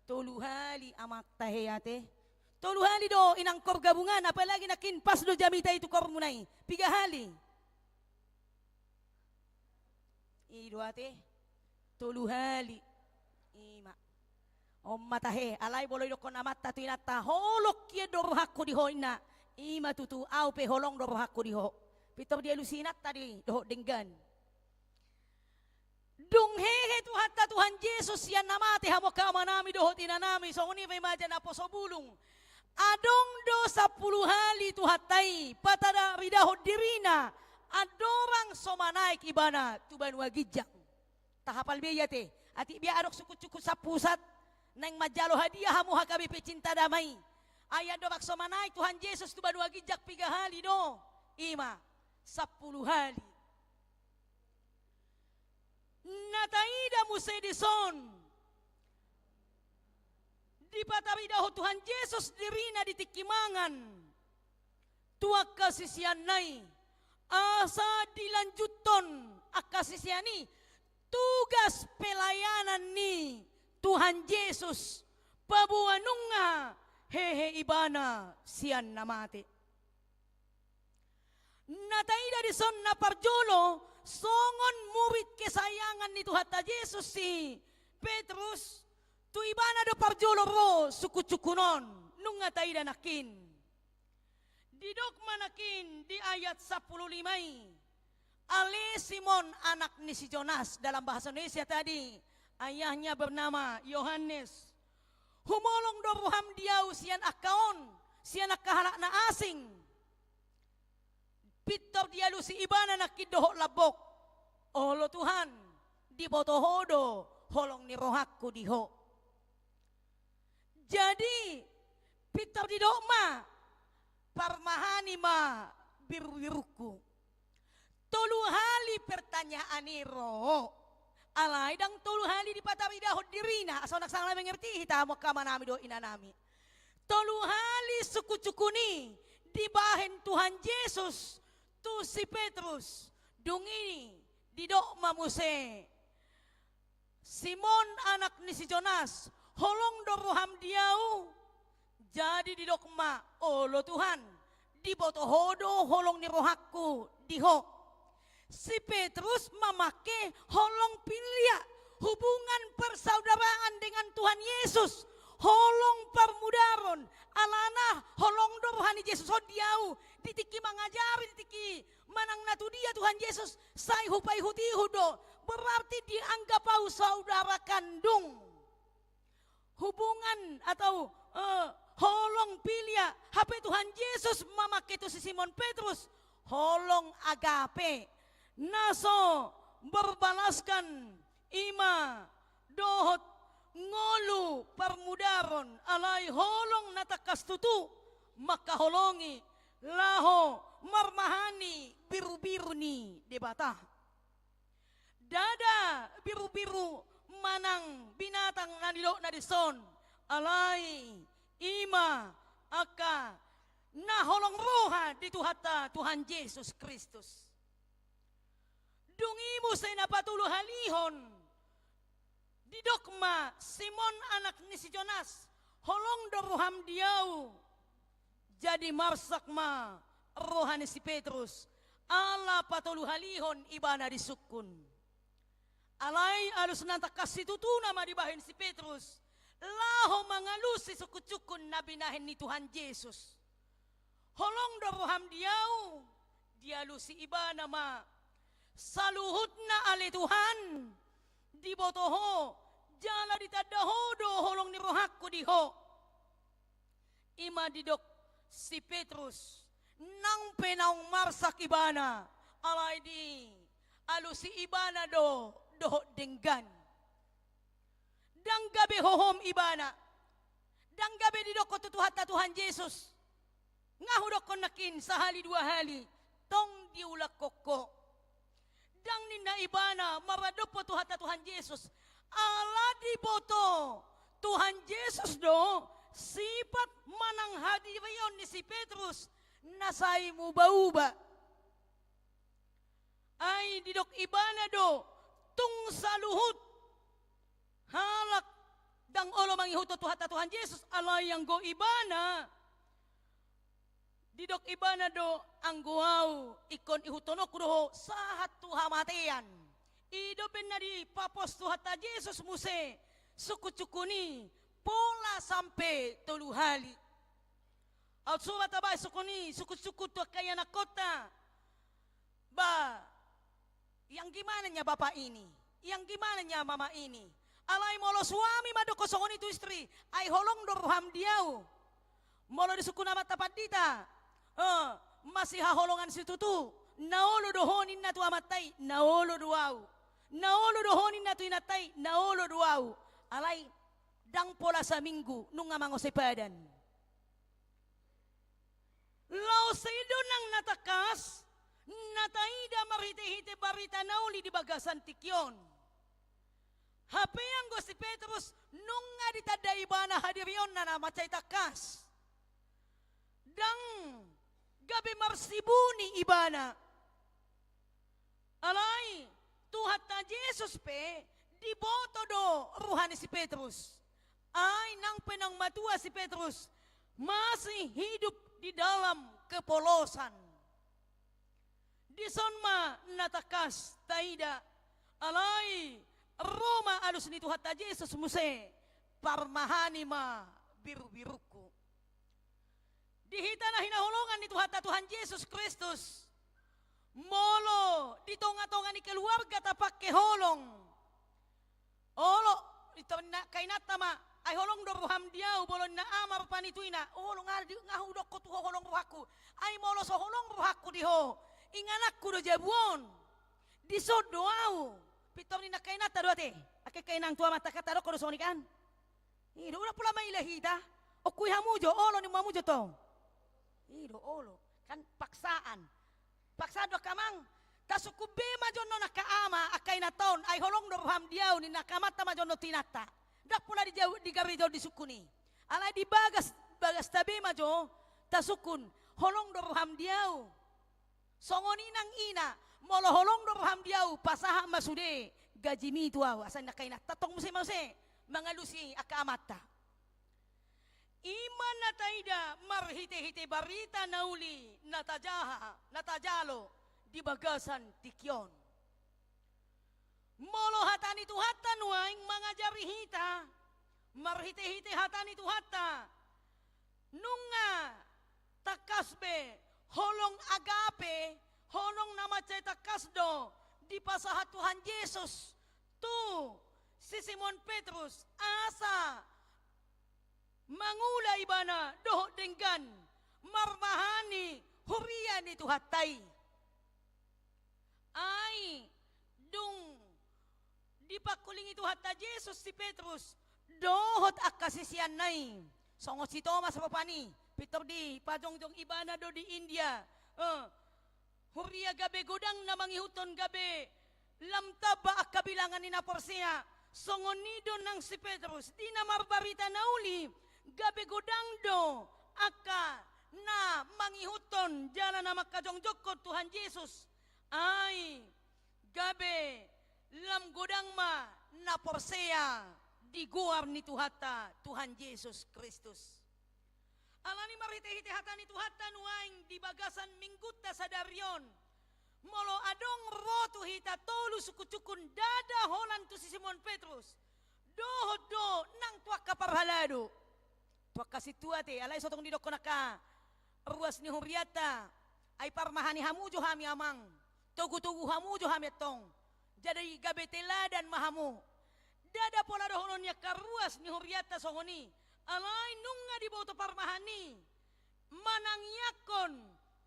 Tolu hali amang tahe ate. Tolu hali do inang kor gabungan, apalagi nangkin pas do jamita i tu kormuna i. Piga hali. I do ate. Tolu hali. I ma. On ma tahe, alai molo didokkon amanta tu inanta, holong hian do rohangku di ho inna. I ma tutu, au pe holong do rohangku di ho. Pintor dialusi inanta do i dohot denggan. Dung hehe Tuhanta Tuhan Jesus sian na mate, hamu angka amanami dohot inanami, songon i pe ma jala naposo bulung. Adong do sampulu hali Tuhanta i pataridahon dirina, andorang so manaek ibana tu banua ginjang. Tahapal be i ate, atik be adong sungkun-sungkun sampusat, naeng manjalo hadiah hamu H K B P Cinta Damai. Ai andorang so manaek Tuhan Jesus tu banua ginjang piga hali do, i ma, sampulu hali. Na taida muse dison, dipataridahon Tuhan Jesus dirina di tingki mangan tu angka siseanna i, asa dilanjuthon angka sisean i tugas pelayanan ni Tuhan Jesus, paboa nunga hehe ibana sian na mate. Na taida dison na parjolo, songon murid kesayangan ni Tuhanta Jesus si Petrus, tu ibana do parjolo ro sungkun-sungkun on, nunga taida nangkin. Didok ma nangkin di ayat sampulu lima i, ale Simon anak ni si Jonas, dalam bahasa Indonesia tadi, ayahnya bernama Yohanes. Humolong do roham di ahu sian angka on, sian angka halak na asing. Pintor dialusi ibana nangkin dohot lambok. Olo Tuhan, diboto ho do holong ni rohangku di ho. Jadi, pintor didok ma, parmahani ma birubirungku. Tolu hali pertanyaan i ro. Alai ndang tolu hali dipataridahon dirina, asa unang salah mengerti hita hamu angka amanami dohot inanami. Tolu hali sungkun-sungkun i dibahen Tuhan Jesus tu si Petrus. Dung i didok ma muse, Simon anak ni si Jonas, holong do roham di ahu? Jadi didok ma, olo Tuhan, diboto ho do holong ni rohangku di ho. Si Petrus mamangke holong pilia, hubungan persaudaraan dengan Tuhan Yesus, holong parmudaron, alana holong do roha ni Jesus on di ahu, di tingki mangajari, di tingki manang na tu dia Tuhan Jesus, sai hupaihut-ihut do, berarti dianggap ahu saudara kandung. Hubungan atau, eh, holong pilia, hape Tuhan Jesus mamangke tu si Simon Petrus, holong agape, na so berbalaskan, i ma dohot ngolu parmudaron, alai holong na tangkas tutu mangkaholongi laho marmahani birubiru ni Debata. Ndada birubiru manang binatang na nidokna dison, alai i ma angka na holong roha di Tuhanta Tuhan Jesus Kristus. Dung i muse na patoluhalihon, didok ma, Simon anak ni si Jonas, holong do roham di ahu? Jadi marsak ma roha ni si Petrus, ala patoluhalihon ibana disungkun. Alai alus na tangkas situtuna ma dibahen si Petrus, laho mangalusi sungkun-sungkun na binahen ni Tuhan Jesus. Holong do roham di ahu? Dialusi ibana ma, saluhutna ale Tuhan, diboto ho, jala ditanda ho do holong ni rohangku di ho. I ma didok si Petrus, nang pe naung marsak ibana, alai dialusi ibana do dohot denggan. Ndang gabe hohom ibana. Ndang gabe didokkon tu Tuhanta Tuhan Jesus, nga hudokkon nangkin sahali dua hali, tong diulakhon ho. Ndang ninna ibana maradophon Tuhanta Tuhan Jesus, ala diboto Tuhan Jesus do sifat manang hadirion ni si Petrus na sai muba-uba. didok ibana do tung saluhut halak ndang olo mangihuthon Tuhanta Tuhan Jesus, alai anggo ibana didok ibana do, anggo au ingkon ihuthononku do ho sahat tu hamatean. I do umbahen na dipapos Tuhanta Jesus muse sungkunsungkun i pola sampe tolu hali. Aut surat tabaen sungkun i, sungkunsungkun tu angka ianakhonta. Ba, yang gimana nya bapak ini? Yang gimana nya mama ini? Alai molo suami mandokkon songon i tu istri, ai holong do roham di au. Molo disungkun amanta pandita, eh, masihaholongan situtu, na olo do ho ninna tu amanta i, na olo do au. Na olo do ho ninna tu inanta i, na olo do au. Alai ndang pola saminggu nunga mangose padan. Laos i do nang na tangkas na taida marhitehite barita na uli di bagasan tingki on. Hape anggo si Petrus nunga ditanda ibana hadirionna na mansai tangkas. Ndang gabe marsibuni ibana. Alai Tuhanta Jesus pe diboto do roha ni si Petrus. Ai nang pe naung matua si Petrus, masih hidup di dalam kepolosan. Dison ma na tangkas taida, alai ro ma alus ni Tuhanta Jesus muse, parmahani ma birubirungku. Di hita na hinaholongan ni Tuhanta Tuhan Jesus Kristus, molo di tongatonga ni keluarga tapangke holong, olo, di tongatonga ni kainanta ma, ai holong do roham di au, molo ninna ama rupani tu ina, olo nga di, nga hudokkon tu ho holong rohangku, ai molo so holong rohangku di ho, ingananku do jabu on. Dison do au. Pintor ninna kainanta do ate. Angke kainang tu amanta kan tadokkon do songon i kan. I do, unang pola maila hita. Ongkui hamu jo, olo ni hamu jo tong. I do, olo. Kan paksaan. Paksaan do angka amang. Tasungkun be ma jolo on angka ama, angka inanta on, ai holong do roham di au, ninna angka amanta ma jolo on tu inanta. Ndang pola di jau, di gareja on disungkun i. Alai di bagas, bagasta be ma jo, tasungkun, holong do roham di au. Songon i nang ina, molo holong do roham di au, pasahat ma sude gajimi tu au, asa ninna angka inanta, tong muse ma muse mangalusi angka amanta. I ma na taida marhitehite barita na uli na tajaha, na tajalo di bagasan tingki on. Molo hata ni Tuhanta nuaeng mangajari hita, marhitehite hata ni Tuhanta, nunga tangkas be holong agape, holong na mansai tangkas do dipasahat Tuhan Jesus tu si Simon Petrus, asa mangula ibana dohot denggan marmahani huria ni Tuhanta i. Ai dung dipangkulingi Tuhanta Jesus si Petrus dohot angka siseanna i, songon si Tomas rupani, pintor dipajongjong ibana do di India. Eh, huria gabe godang na mangihuthon, gabe lam tamba angka bilangan ni na porsea. Songon i do nang si Petrus, di na marbarita na uli, gabe godang do angka na mangihuthon jala na mangkajongjongkon Tuhan Jesus. Ai gabe lam godang ma na porsea di goar ni Tuhanta, Tuhan Jesus Kristus. Alani marhitehite hata ni Tuhanta nuaeng di bagasan minggunta sadari on, molo adong ro tu hita tolu sungkunsungkun, ndada holan tu si Simon Petrus, dohot do nang tu angka parhalado, tu angka sintua ate, alai so tung didokkon angka ruas ni hurianta, ai parmahani hamu jo hami amang, togutogu hamu jo hami antong, jadi gabe teladan ma hamu. Ndada pola dohonon ni angka ruas ni hurianta songon i, alai nunga diboto parmahani manangiangkon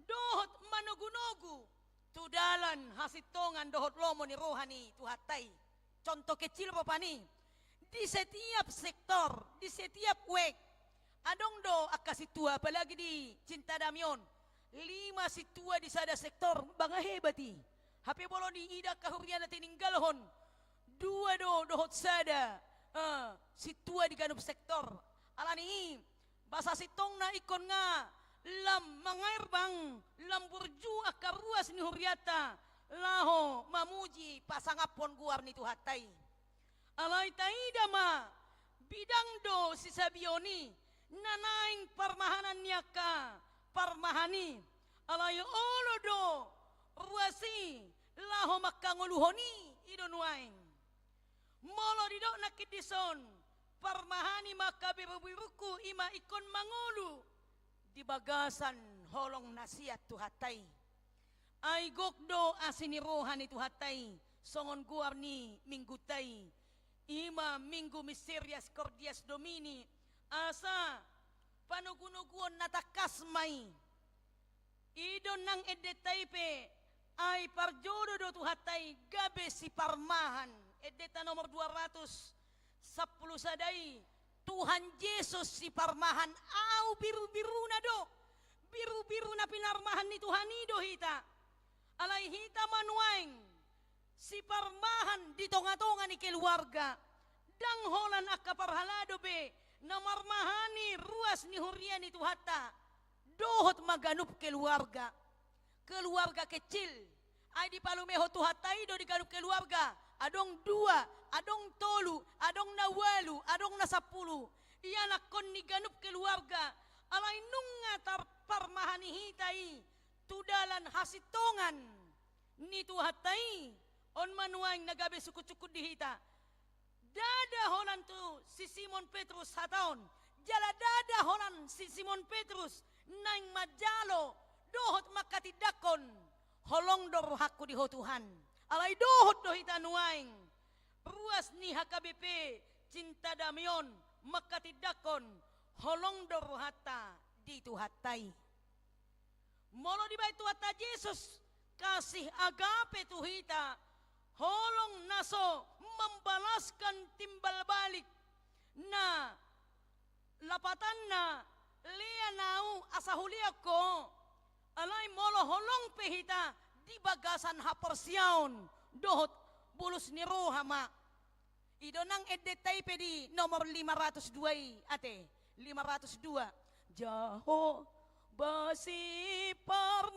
dohot manogunogu tu dalan hasintongan dohot lomo ni roha ni Tuhanta i. Contoh kecil rupani, di setiap sektor, di setiap wijk, adong do angka sintua, apalagi di Cinta Damai on, lima sintua di sada sektor, bangga hebat i. Hape molo diida angka huria na tininggalhon, dua do dohot sada, eh, sintua di ganup sektor. Alani i, ba sasintongna ingkon nga lam mangairbang, lam burju angka ruas ni hurianta laho Muji pasangaphon goar ni Tuhanta i. Alai taida ma, bidang do sisabion i, na naeng parmahanan ni angka parmahan i. Alai olo do ruas i laho mangkangoluhon i, i do nuaeng. Molo didok nangkin dison, parmahan i ma angka birubirungku, i ma ingkon mangolu di bagasan holong na sian Tuhanta i. Ai gok do asi ni roha ni Tuhanta i, songon goar ni minggunta i, i ma Minggu Misterias Cordias Domini, asa panogunoguon na tangkas ma i. I do nang endenta i pe, ai parjolo do Tuhanta i gabe siparmahan. Endenta nomor dua ratus sampulu sada i, Tuhan Jesus siparmahan, au birubiruna do. Birubiru na pinarmahan ni Tuhan i do hita. Alai hita ma nuaeng siparmahan di tongatonga ni keluarga. Ndang holan angka parhalado be na marmahani ruas ni huria ni Tuhanta dohot ma ganup keluarga. Keluarga kecil. Ai dipalumehon Tuhanta i do di ganup keluarga. Adong dua, adong tolu, adong na ualu, adong na sampulu. Ianakhon ni ganup keluarga. Alai nunga tarparmahani hita i tu dalan hasintongan ni Tuhanta i. On ma nuaeng na gabe sungkunsungkun di hita. Ndada holan tu si Simon Petrus hata on, jala ndada holan si Simon Petrus naeng manjalo dohot mangkatindangkon, holong do rohangku di Ho Tuhan. Alai dohot do hita nuaeng ruas ni H K B P Cinta Damai on mangkatindangkon, holong do rohanta di Tuhanta i. Molo dibaen Tuhanta Jesus kasih agape tu hita, holong na so membalaskan timbal balik, na lapatanna lean ahu asa hulean ho. Alai molo holong pe hita di bagasan haporseaon dohot bulus ni roha ma. I do nang endenta i pe di nomor lima ratus dua i, ate, lima ratus dua. Jahowa siparmahan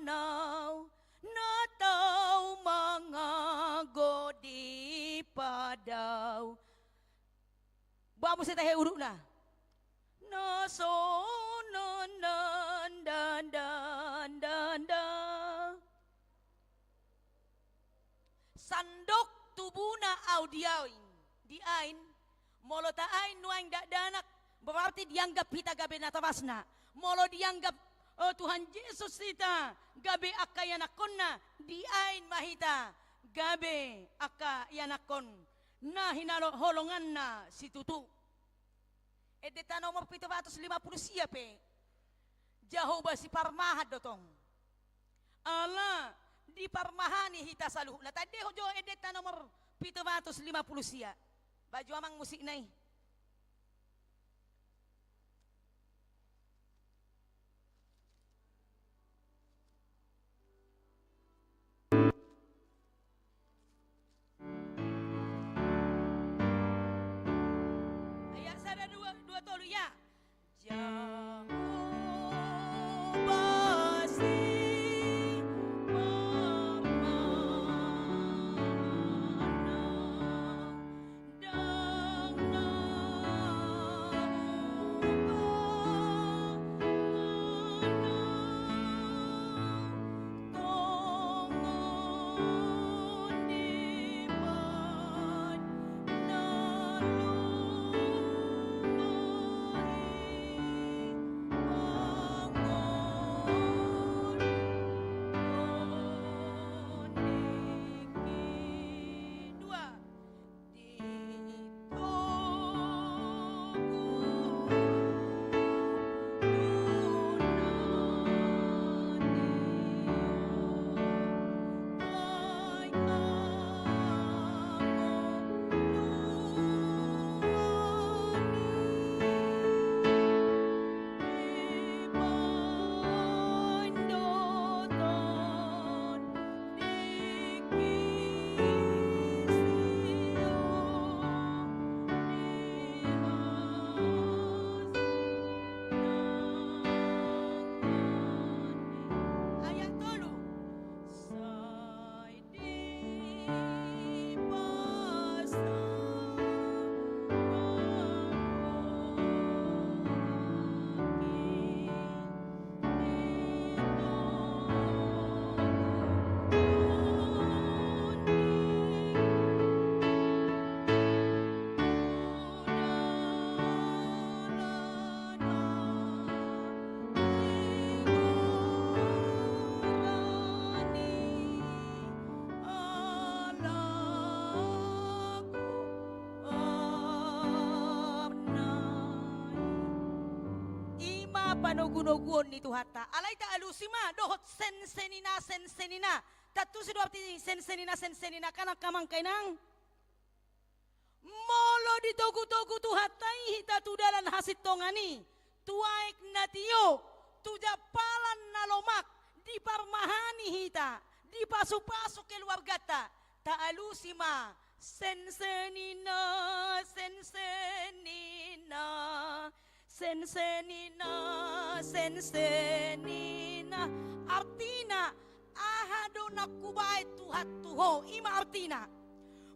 ahu, na tau manganggo di padau. Ba muse tahe udutna. Na so nonda nda nda nda. Sandok tubuna ahu di ain, di ain. Molo ta ain nuaeng dakdanak, berarti dianggap hita gabe natorasna. Molo dianggap, eh, Tuhan Jesus hita gabe angka ianakhonna, di ain ma hita gabe angka ianakhon na hinalo-, holonganna situtu. Endenta nomor pitu ratus lima puluh sia pe, Jahowa siparmahan do tong. Ala diparmahani hita saluhutna. Tandehon jo endenta nomor pitu ratus lima puluh sia. Baen jo amang musikna i. Ayat sada, dua, dua, tolu, ya. Jahowa siparmahan ahu. Nogunoguon ni Tuhanta. Alai taalusi ma dohot sensenina, sensenina. Tantu so do arti sensenina, sensenina, kan angka amang inang? Molo ditogutogu Tuhanta i hita tu dalan hasintongan i, tu aek na tio, tu jampalan na lomak, diparmahani hita, dipasupasu keluarganta, taalusi ma, sensenina, sensenina, sensenina, sensenina. Artina, aha do na hubaen Tuhan tu ho, i ma artina.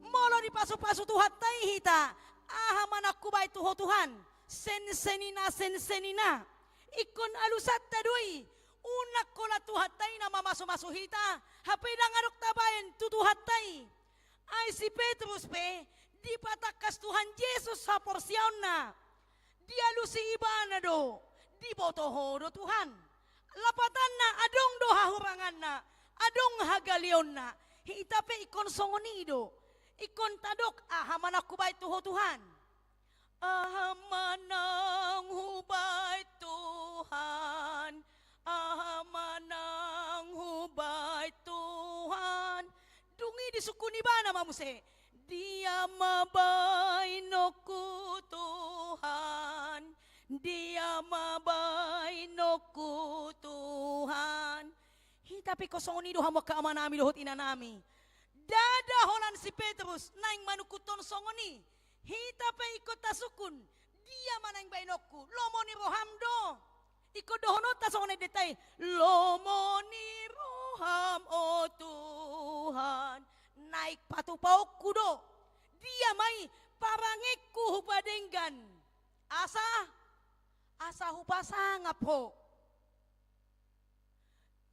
Molo dipasupasu Tuhanta i hita, aha ma na hubaen tu ho Tuhan, sensenina, sensenina. Ingkon alusanta do i, unang holan Tuhanta i na mamasumasu hita, hape ndang adong tabaen tu Tuhanta i. Ai si Petrus pe, dipatangkas Tuhan Jesus haporseaonna, dialusi ibana do, diboto ho do Tuhan. Lapatanna adong do hahuranganna, adong hagaleonna, hita pe ingkon songon i do. Ingkon tadok aha ma na hubaen tu ho Tuhan. Aha ma na hubaen Tuhan, aha ma na hubaen Tuhan. Dung i disungkun ibana ma muse. Dia ma baenonku Tuhan, dia ma baenonku Tuhan. Hita pe ingkon songon i do hamu angka amanami dohot inanami. Ndada holan si Petrus naeng manungkunhon songon i. Hita pe ingkon tasungkun, dia ma naeng baenonku, lomo ni roham do. Ingkon dohononta songon endenta i, lomo ni roham o Tuhan, naeng patupaonku do. Dia ma i, parangeonku hupadenggan. Asa, asa hupasangap ho.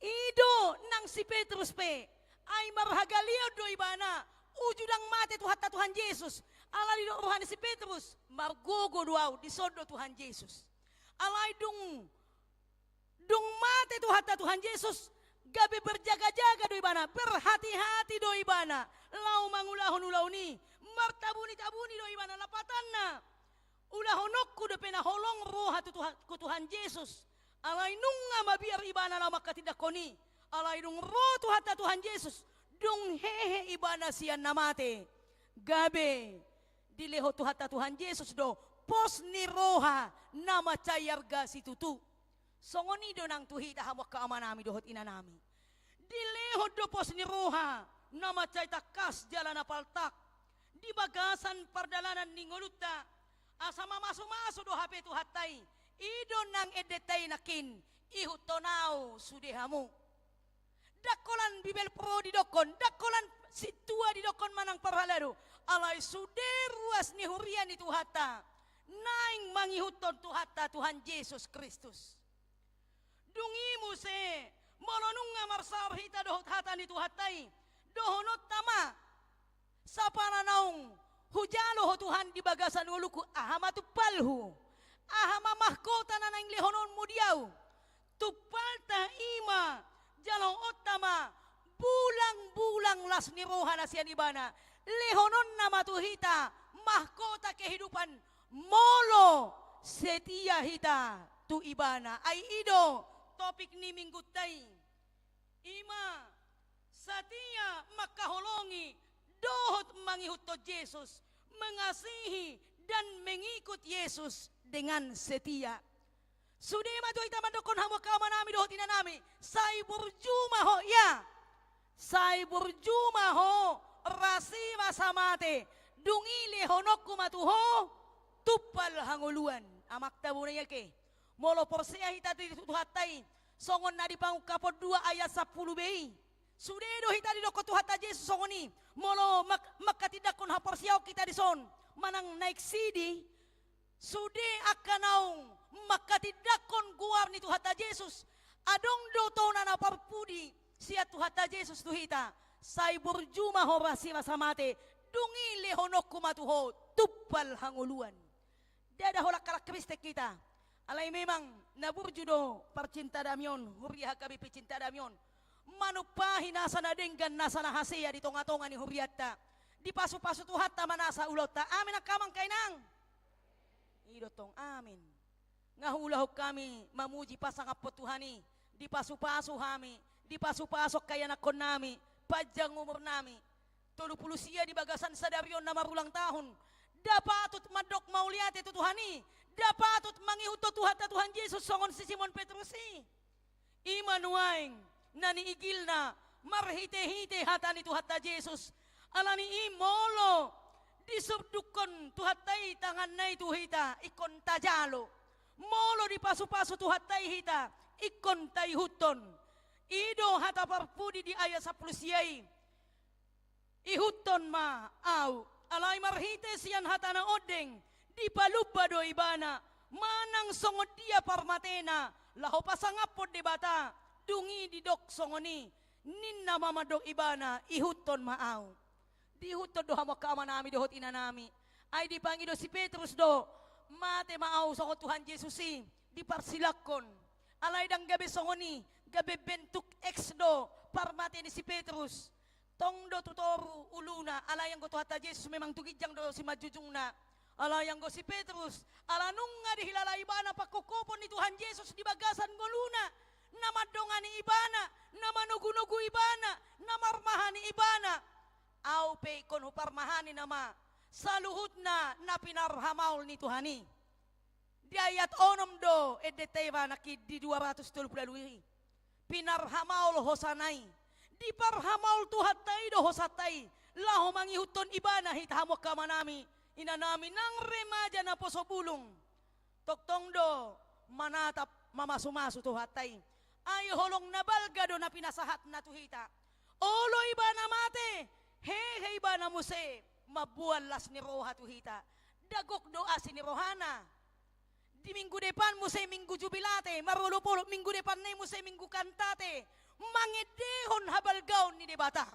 I do nang si Petrus pe, ai marhagaleon do ibana, uju ndang mate Tuhanta Tuhan Jesus. Alai didok roha ni si Petrus, margogo do ahu, dison do Tuhan Jesus. Alai dung, dung mate Tuhanta Tuhan Jesus, gabe berjaga-jaga do ibana, berhati-hati do ibana, laho mangulahon ulaon i, martabuni-tabuni do ibana, lapatanna. Ulahononku dope na holong roha tu Tuhan, tu Tuhan Jesus. Alai nunga mabiar ibana laho manghatindanghon i. Alai dung ro Tuhanta Tuhan Jesus, dung hehe ibana sian na mate, gabe dilehon Tuhanta Tuhan Jesus do pos ni roha na mansai arga situtu. Songon i do nang tu hita hamu angka amanami dohot inanami. Dilehon do pos ni roha na mansai tangkas jala na paltak di bagasan pardalanan ni ngolunta, asa mamasumasu do hape Tuhanta i. I do nang endenta i nangkin, ihuthon ahu sude hamu. Ndang holan Bibel Pro didokkon, ndang holan sintua didokkon manang parhalado, alai sude ruas ni huria ni Tuhanta naeng mangihuthon Tuhanta Tuhan Jesus Kristus. Dung i muse, molo nunga marsaor hita dohot hata ni Tuhanta i, dohononta ma, sapala naung hujalo ho Tuhan di bagasan ngolungku, aha ma tumpalhu? Aha ma mahkota na naeng lehononmu di ahu? Tumpalta i ma, jaloonta ma, bulangbulang las ni roha na sian ibana, lehononna ma tu hita mahkota kehidupan, molo setia hita tu ibana. Ai i do topik ni minggunta i. I ma, setia mangkaholongi dohot mangihuthon Jesus, mengasihi dan mengikut Yesus dengan setia. Sude ma jo hita mandokkon hamu angka amanami dohot inanami, sai burju ma ho ia. Sai burju ma ho, rasi rasa mate, dung i lehononku ma tu ho tumpal hangoluan. Amang tabona ia ke. Molo porsea hita di Tuhanta i, songon na di Pangungkapon dua ayat sampulu be i. Sude do hita didokkon Tuhanta Jesus songon i, molo mak-, mangkatindangkon haporseaon hita dison, manang naeng sidi, sude angka naung mangkatindangkon goar ni Tuhanta Jesus, adong do tona na parpudi sian Tuhanta Jesus tu hita, sai burju ma ho rasi rasa mate, dung i lehononku ma tu ho tumpal hangoluan. Ndada holan halak Kristen hita. Alai memang na burju do parcinta dami on, huria H K B P cinta dami on. Manumpahi nasa na denggan, nasa na hasea di tongatonga ni hurianta. Dipasupasu Tuhanta ma nasa ulaonta. Amin angka amang, angka inang. I do tong, amin. Nga huulahon hami mamuji pasangaphon Tuhan i, dipasupasu hami, dipasupasu angka ianakhonnami, panjang umurnami. Tolu pulu sia di bagasan sadari on na marulang tahun. Nda patut mandok mauliate tu Tuhan i, nda patut mangihuthon Tuhanta Tuhan Jesus songon si Simon Petrus i. I ma nuaeng na niigilna marhitehite hata ni Tuhanta Jesus. Alani i molo disurdukhon Tuhanta i tanganna i tu hita, ingkon tajalo. Molo dipasupasu Tuhanta i hita, ingkon taihuthon. I do hata parpudi di ayat sampulu sia i. Ihuthon ma ahu, alai marhite sian hata na ondeng, dipalumba do ibana, manang songon dia parmatena, laho pasangaphon Debata, dung i didok songon i, ninna ma mandok ibana, ihuthon ma ahu. Diihuthon do hamu angka amanami dohot inanami. Ai dipangido si Petrus do, mate ma ahu songon Tuhan Jesus i, diparsilangkon. Alai ndang gabe songon i, gabe bentuk X do, parmate ni si Petrus. Tong do tu toru uluna, alai anggo Tuhanta Jesus memang tu ginjang do simanjujungna. Alai anggo si Petrus, ala nunga dihilala ibana pangkophopon ni Tuhan Jesus di bagasan ngoluna, na mandongani ibana, na manogunogu ibana, na marmahani ibana. Ahu pe ingkon huparmahani nama saluhutna na pinarhamaol ni Tuhan i. Di ayat onom do endenta i, manang di dua ratus tolu pulu ualu i. Pinarhamaol hosana i. Diparhamaol Tuhanta i do hosanta i. Laho mangihuthon ibana hita hamu angka amanami, inanami nang remaja naposo bulung. Tongtong do manatap mamasumasu Tuhanta i. Ai holong na balga do na pinasahatna tu hita. Olo ibana mate, hehe ibana muse mamboan las ni roha tu hita. Nda gok do asi ni rohana. Di minggu depan muse minggu jubilate, marolopolop minggu depanna i muse minggu kantate, mangendehon habalgaon ni Debata.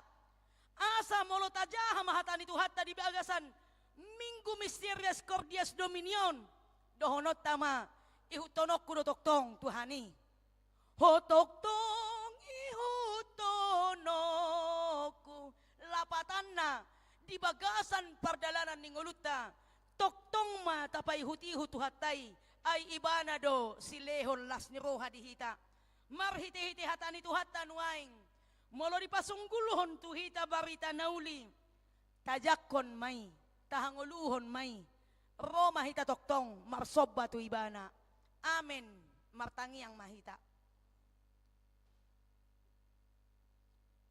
Asa molo tajaha ma hata ni Tuhanta di bagasan Minggu Misterias Cordias Domini on, dohononta ma, ihuthononku do tongtong Tuhan i. Ho tongtong ihuthononku. Lapatanna, di bagasan pardalanan ni ngolunta, tongtong ma tapaihutihut Tuhanta i, ai ibana do silehon las ni roha di hita. Marhitehite hata ni Tuhanta nuaeng, molo dipasunggulhon tu hita barita na uli, tajangkon ma i, tahangoluhon ma i, ro ma hita tongtong marsomba tu ibana. Amen. Martangiang ma hita.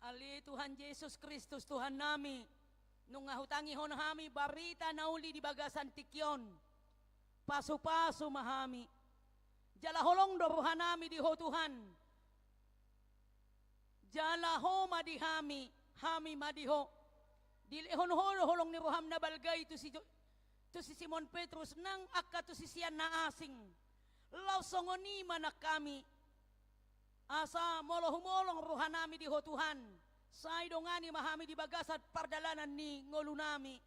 Ale Tuhan Jesus Kristus Tuhannami, nunga hutangihon hami barita na uli di bagasan tingki on. Pasupasu ma hami. Jala holong do rohanami di Ho Tuhan. Jala Ho ma di hami, hami ma di Ho. Dilehon Ho do holong ni roham na balga i tu si Jo-, tu si Simon Petrus nang angka tu sisean na asing. Laos songon i ma nang hami. Asa molo humolong rohanami di Ho Tuhan, sai dongani ma hami di bagasan pardalanan ni ngolunami.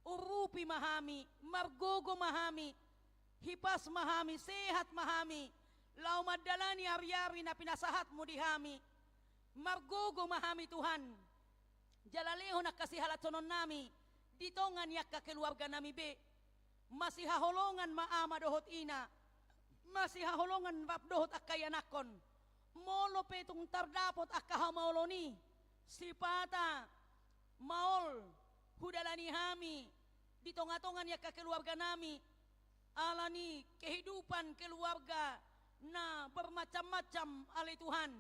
Urupi ma hami, margogo ma hami, hipas ma hami, sehat ma hami, laho mandalani ariari na pinasahatmu di hami. Margogo ma hami Tuhan, jala lehon angka sihalashononnami di tonga ni angka keluarganami be. Masihaholongan ma ama dohot ina, masihaholongan rap dohot angka ianakhon. Molo pe tung tardapot angka hamaolon i, sipata maol hudalani hami di tongatonga ni angka keluarganami, ala ni kehidupan keluarga na bermacam-macam, ale Tuhan.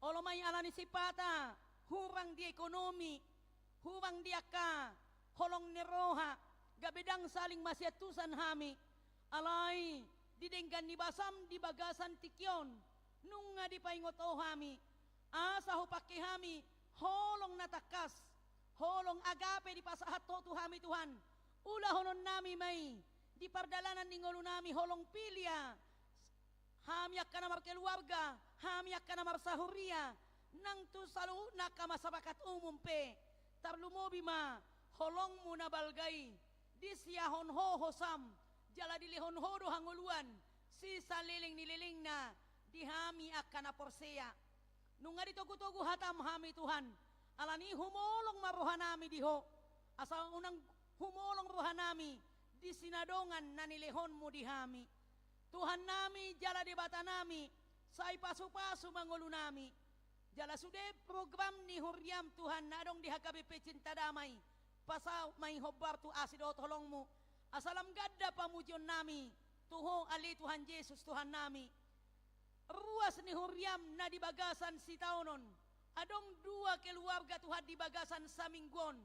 Olo ma i ala ni sipata hurang di ekonomi, hurang di angka holong ni roha, gabe ndang saling masiantusan hami. Alai di denggan ni basam di bagasan tingki on, nunga dipaingot Ho hami. Asa hupangke hami holong na tangkas, holong agape dipasahat Ho tu hami Tuhan. Ulahononnami ma i di pardalanan ni ngolunami holong filia. Hami angka na markeluarga, hami angka na marsahuria, nang tu saluhutna angka masyarakat umum pe, tarlumobi ma holongmu na balga i, disiahon Ho hosam, jala dilehon Ho do hangoluan, sisaleleng ni lelengna, di hami angka na porsea. Nunga ditogutogu hatam hami Tuhan, ala ni i humolong ma rohanami di Ho, asa unang humolong rohanami di sinadongan na nilehonmu di hami. Tuhan nami jala Debata nami, sai pasu-pasu ma ngolu nami. Jala sude program ni huriam Tuhan na adong di H K B P Cinta Damai, pasaut ma i hombar tu asi dohot holongmu. Asa lam ganda pamujion nami tu Ho ale Tuhan Jesus Tuhan nami. Ruas ni huriam na di bagasan sitaonon, adong dua keluarga Tuhan di bagasan saminggu on.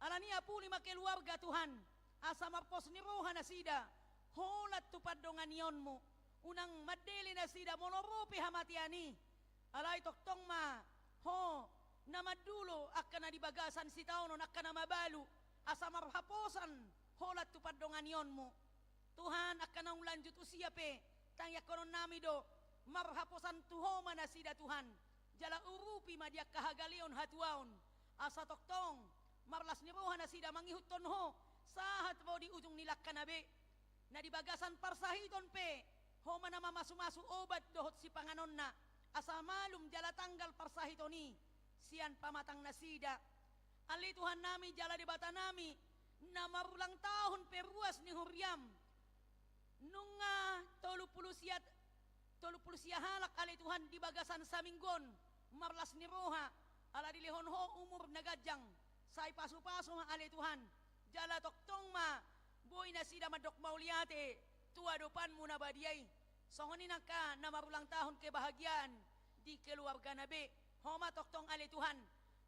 Alani i apuli ma keluarga Tuhan, asa marpos ni roha nasida, holan tu pandonganionmu, unang mandele nasida molo ro pe hamatean i. Alai tongtong ma Ho na mandulo angka na di bagasan sitaonon, angka na mabalu, asa marhaposan holan tu pandonganionmu. Tuhan, angka naung lanjut usia pe, tangiangkonon nami do, marhaposan tu Ho ma nasida Tuhan, jala urupi ma di angka hagaleon hatuaon, asa tongtong marlas ni roha nasida mangihuthon Ho, sahat ro di ujung ni langkana be. Na di bagasan parsahiton pe, Ho ma na mamasu-masu obat dohot sipanganonna, asa malum jala tanggal parsahiton i sian pamatang nasida. Ale Tuhan nami jala Debata nami, na marulang tahun pe ruas ni huriam, nunga tolu pulu sia, tolu pulu sia halak ale Tuhan di bagasan saminggu on marlas ni roha, ala dilehon Ho umur na ganjang, sai pasu-pasu ma ale Tuhan, jala tongtong ma boi nasida mandok mauliate tu adopanmu na badia i. Songon i nangka na marulang tahun kebahagiaan di keluargana be, Ho ma tongtong ale Tuhan,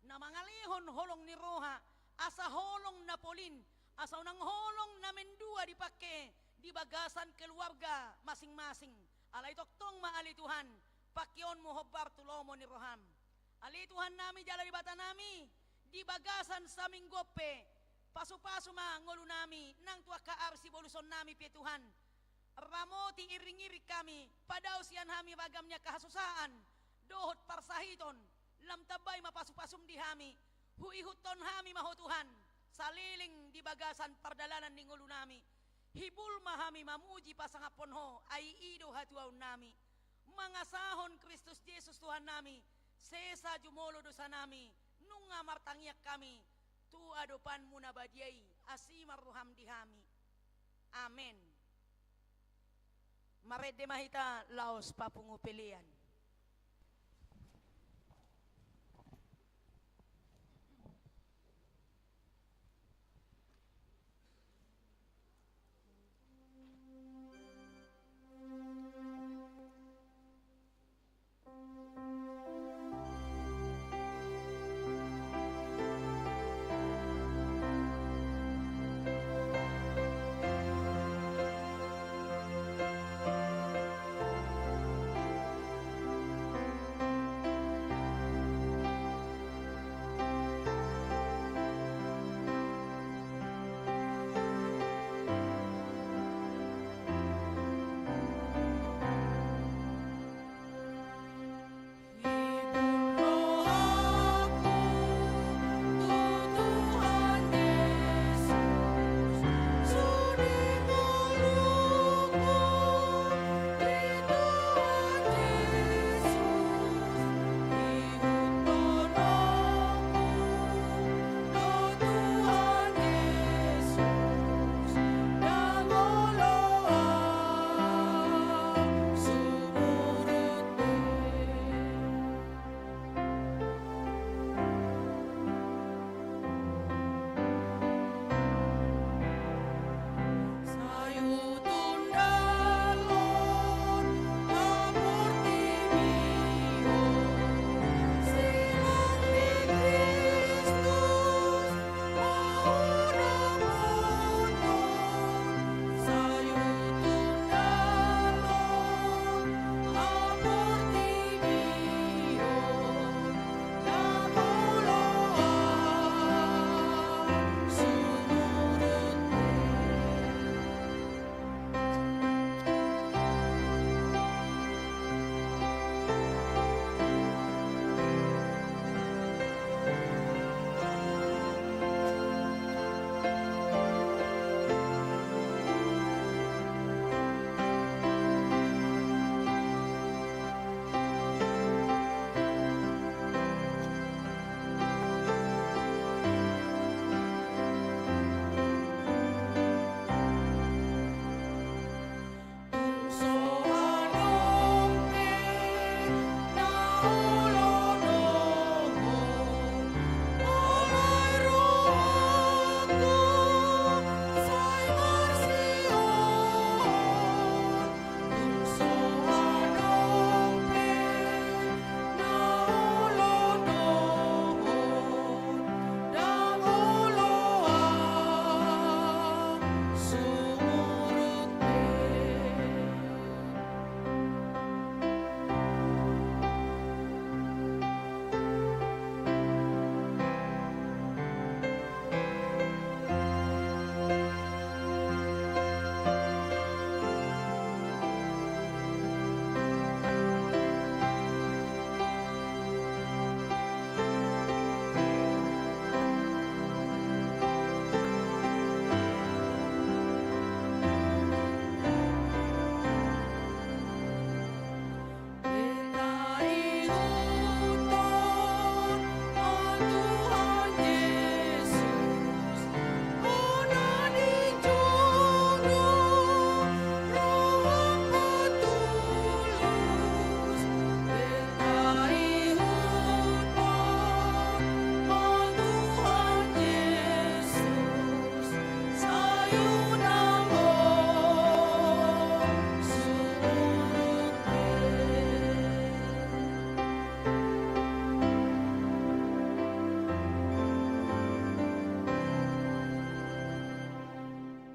na mangalehon holong ni roha, asa holong na polin, asa unang holong na mendua dipangke di bagasan keluarga masing-masing. Alai tongtong ma ale Tuhan, pangkeonmu hombar tu lomo ni roham. Ale Tuhan nami jala Debata nami, di bagasan saminggu on pe, pasu-pasu ma ngolu nami, nang tu angka ari siboluson nami pe Tuhan. Ramoti, iring-iring hami, padao sian hami ragam ni angka hasusaan dohot parsahiton, lam tambai ma pasu-pasum di hami, huihuthon hami ma Ho Tuhan, saleleng di bagasan pardalanan ni ngolu nami. Hibul ma hami mamuji pasangaphon Ho, ai i do hatuaon nami. Mangasahon Kristus Jesus Tuhan nami, sesa jumolo dosa nami, nunga martangiang hami tu adopanmu na badia i, asi ma roham di hami. Amen. Marende ma hita laos papungu pelean.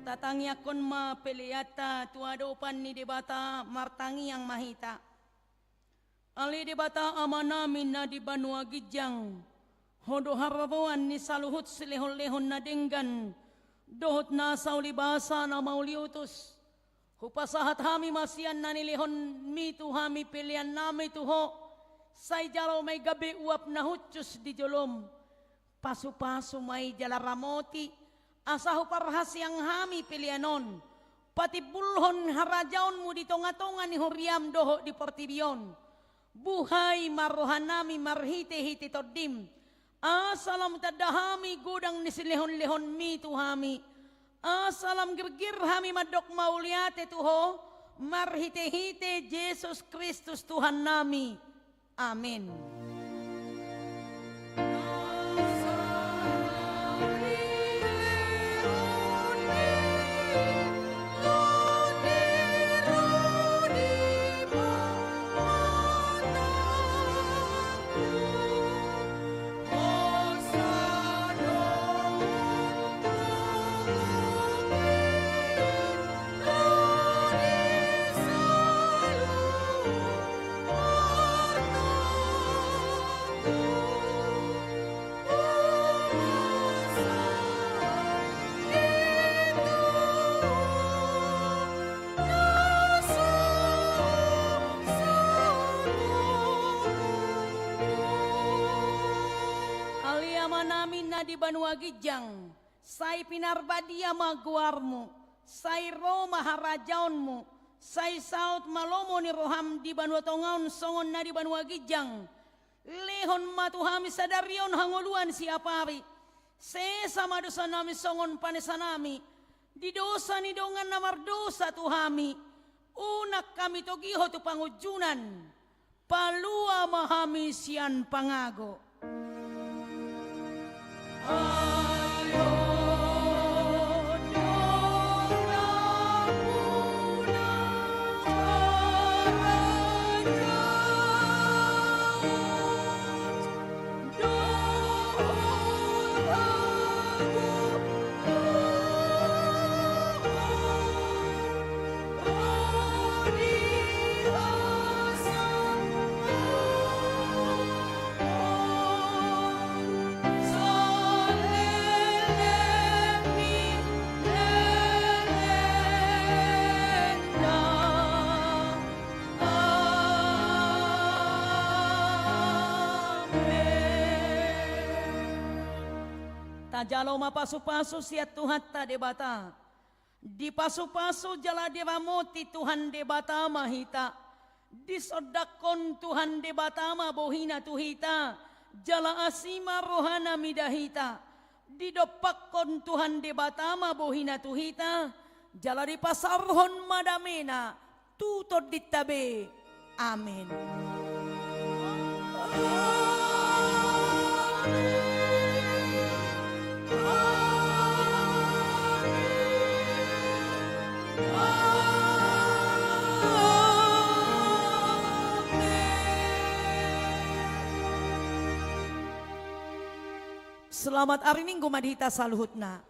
Tatangiangkon ma peleanta tu adopan ni Debata, martangiang ma hita. Ale Debata Amanami na di banua ginjang, Ho do haroroan ni saluhut silehonlehon na denggan dohot nasa ulibasa na mauliutus. Hupasahat hami ma sian na nilehonMi tu hami peleannami tu Ho, sai jalo ma i gabe uap na hushus di jolom. Pasupasu ma i jala ramoti, asa huparhaseang hami pelean on patimbulhon harajaonMu di tongatonga ni huriaM dohot di portibi on. Buhai ma rohanami marhitehite TondiM, asa lam tanda hami godang ni silehonlehonMi tu hami, asa lam girgir hami mandok mauliate tu Ho, marhitehite Jesus Kristus Tuhannami. Amen. Ale Amanami na di banua ginjang, sai pinarbadia ma goarMu, sai ro ma harajaonMu, sai saut ma lomo ni rohaM di banua tonga on songon na di banua ginjang. Lehon ma tu hami sadari on hangoluan siapari. Sesa ma dosanami songon panesanami di dosa ni dongan na mardosa tu hami. Unang hami togihon tu pangunjunan. Palua ma hami sian pangago. Amen. Tajalo ma pasupasu sian Tuhanta Debata. Dipasupasu jala diramoti Tuhan Debata ma hita. Disondangkon Tuhan Debata ma bohiNa tu hita, jala asi ma rohaNa mida hita. Didompakkon Tuhan Debata ma bohiNa tu hita, jala dipasaorhon ma dameNa tu tondinta be. Amen. Selamat ari Minggu ma di hita saluhutna.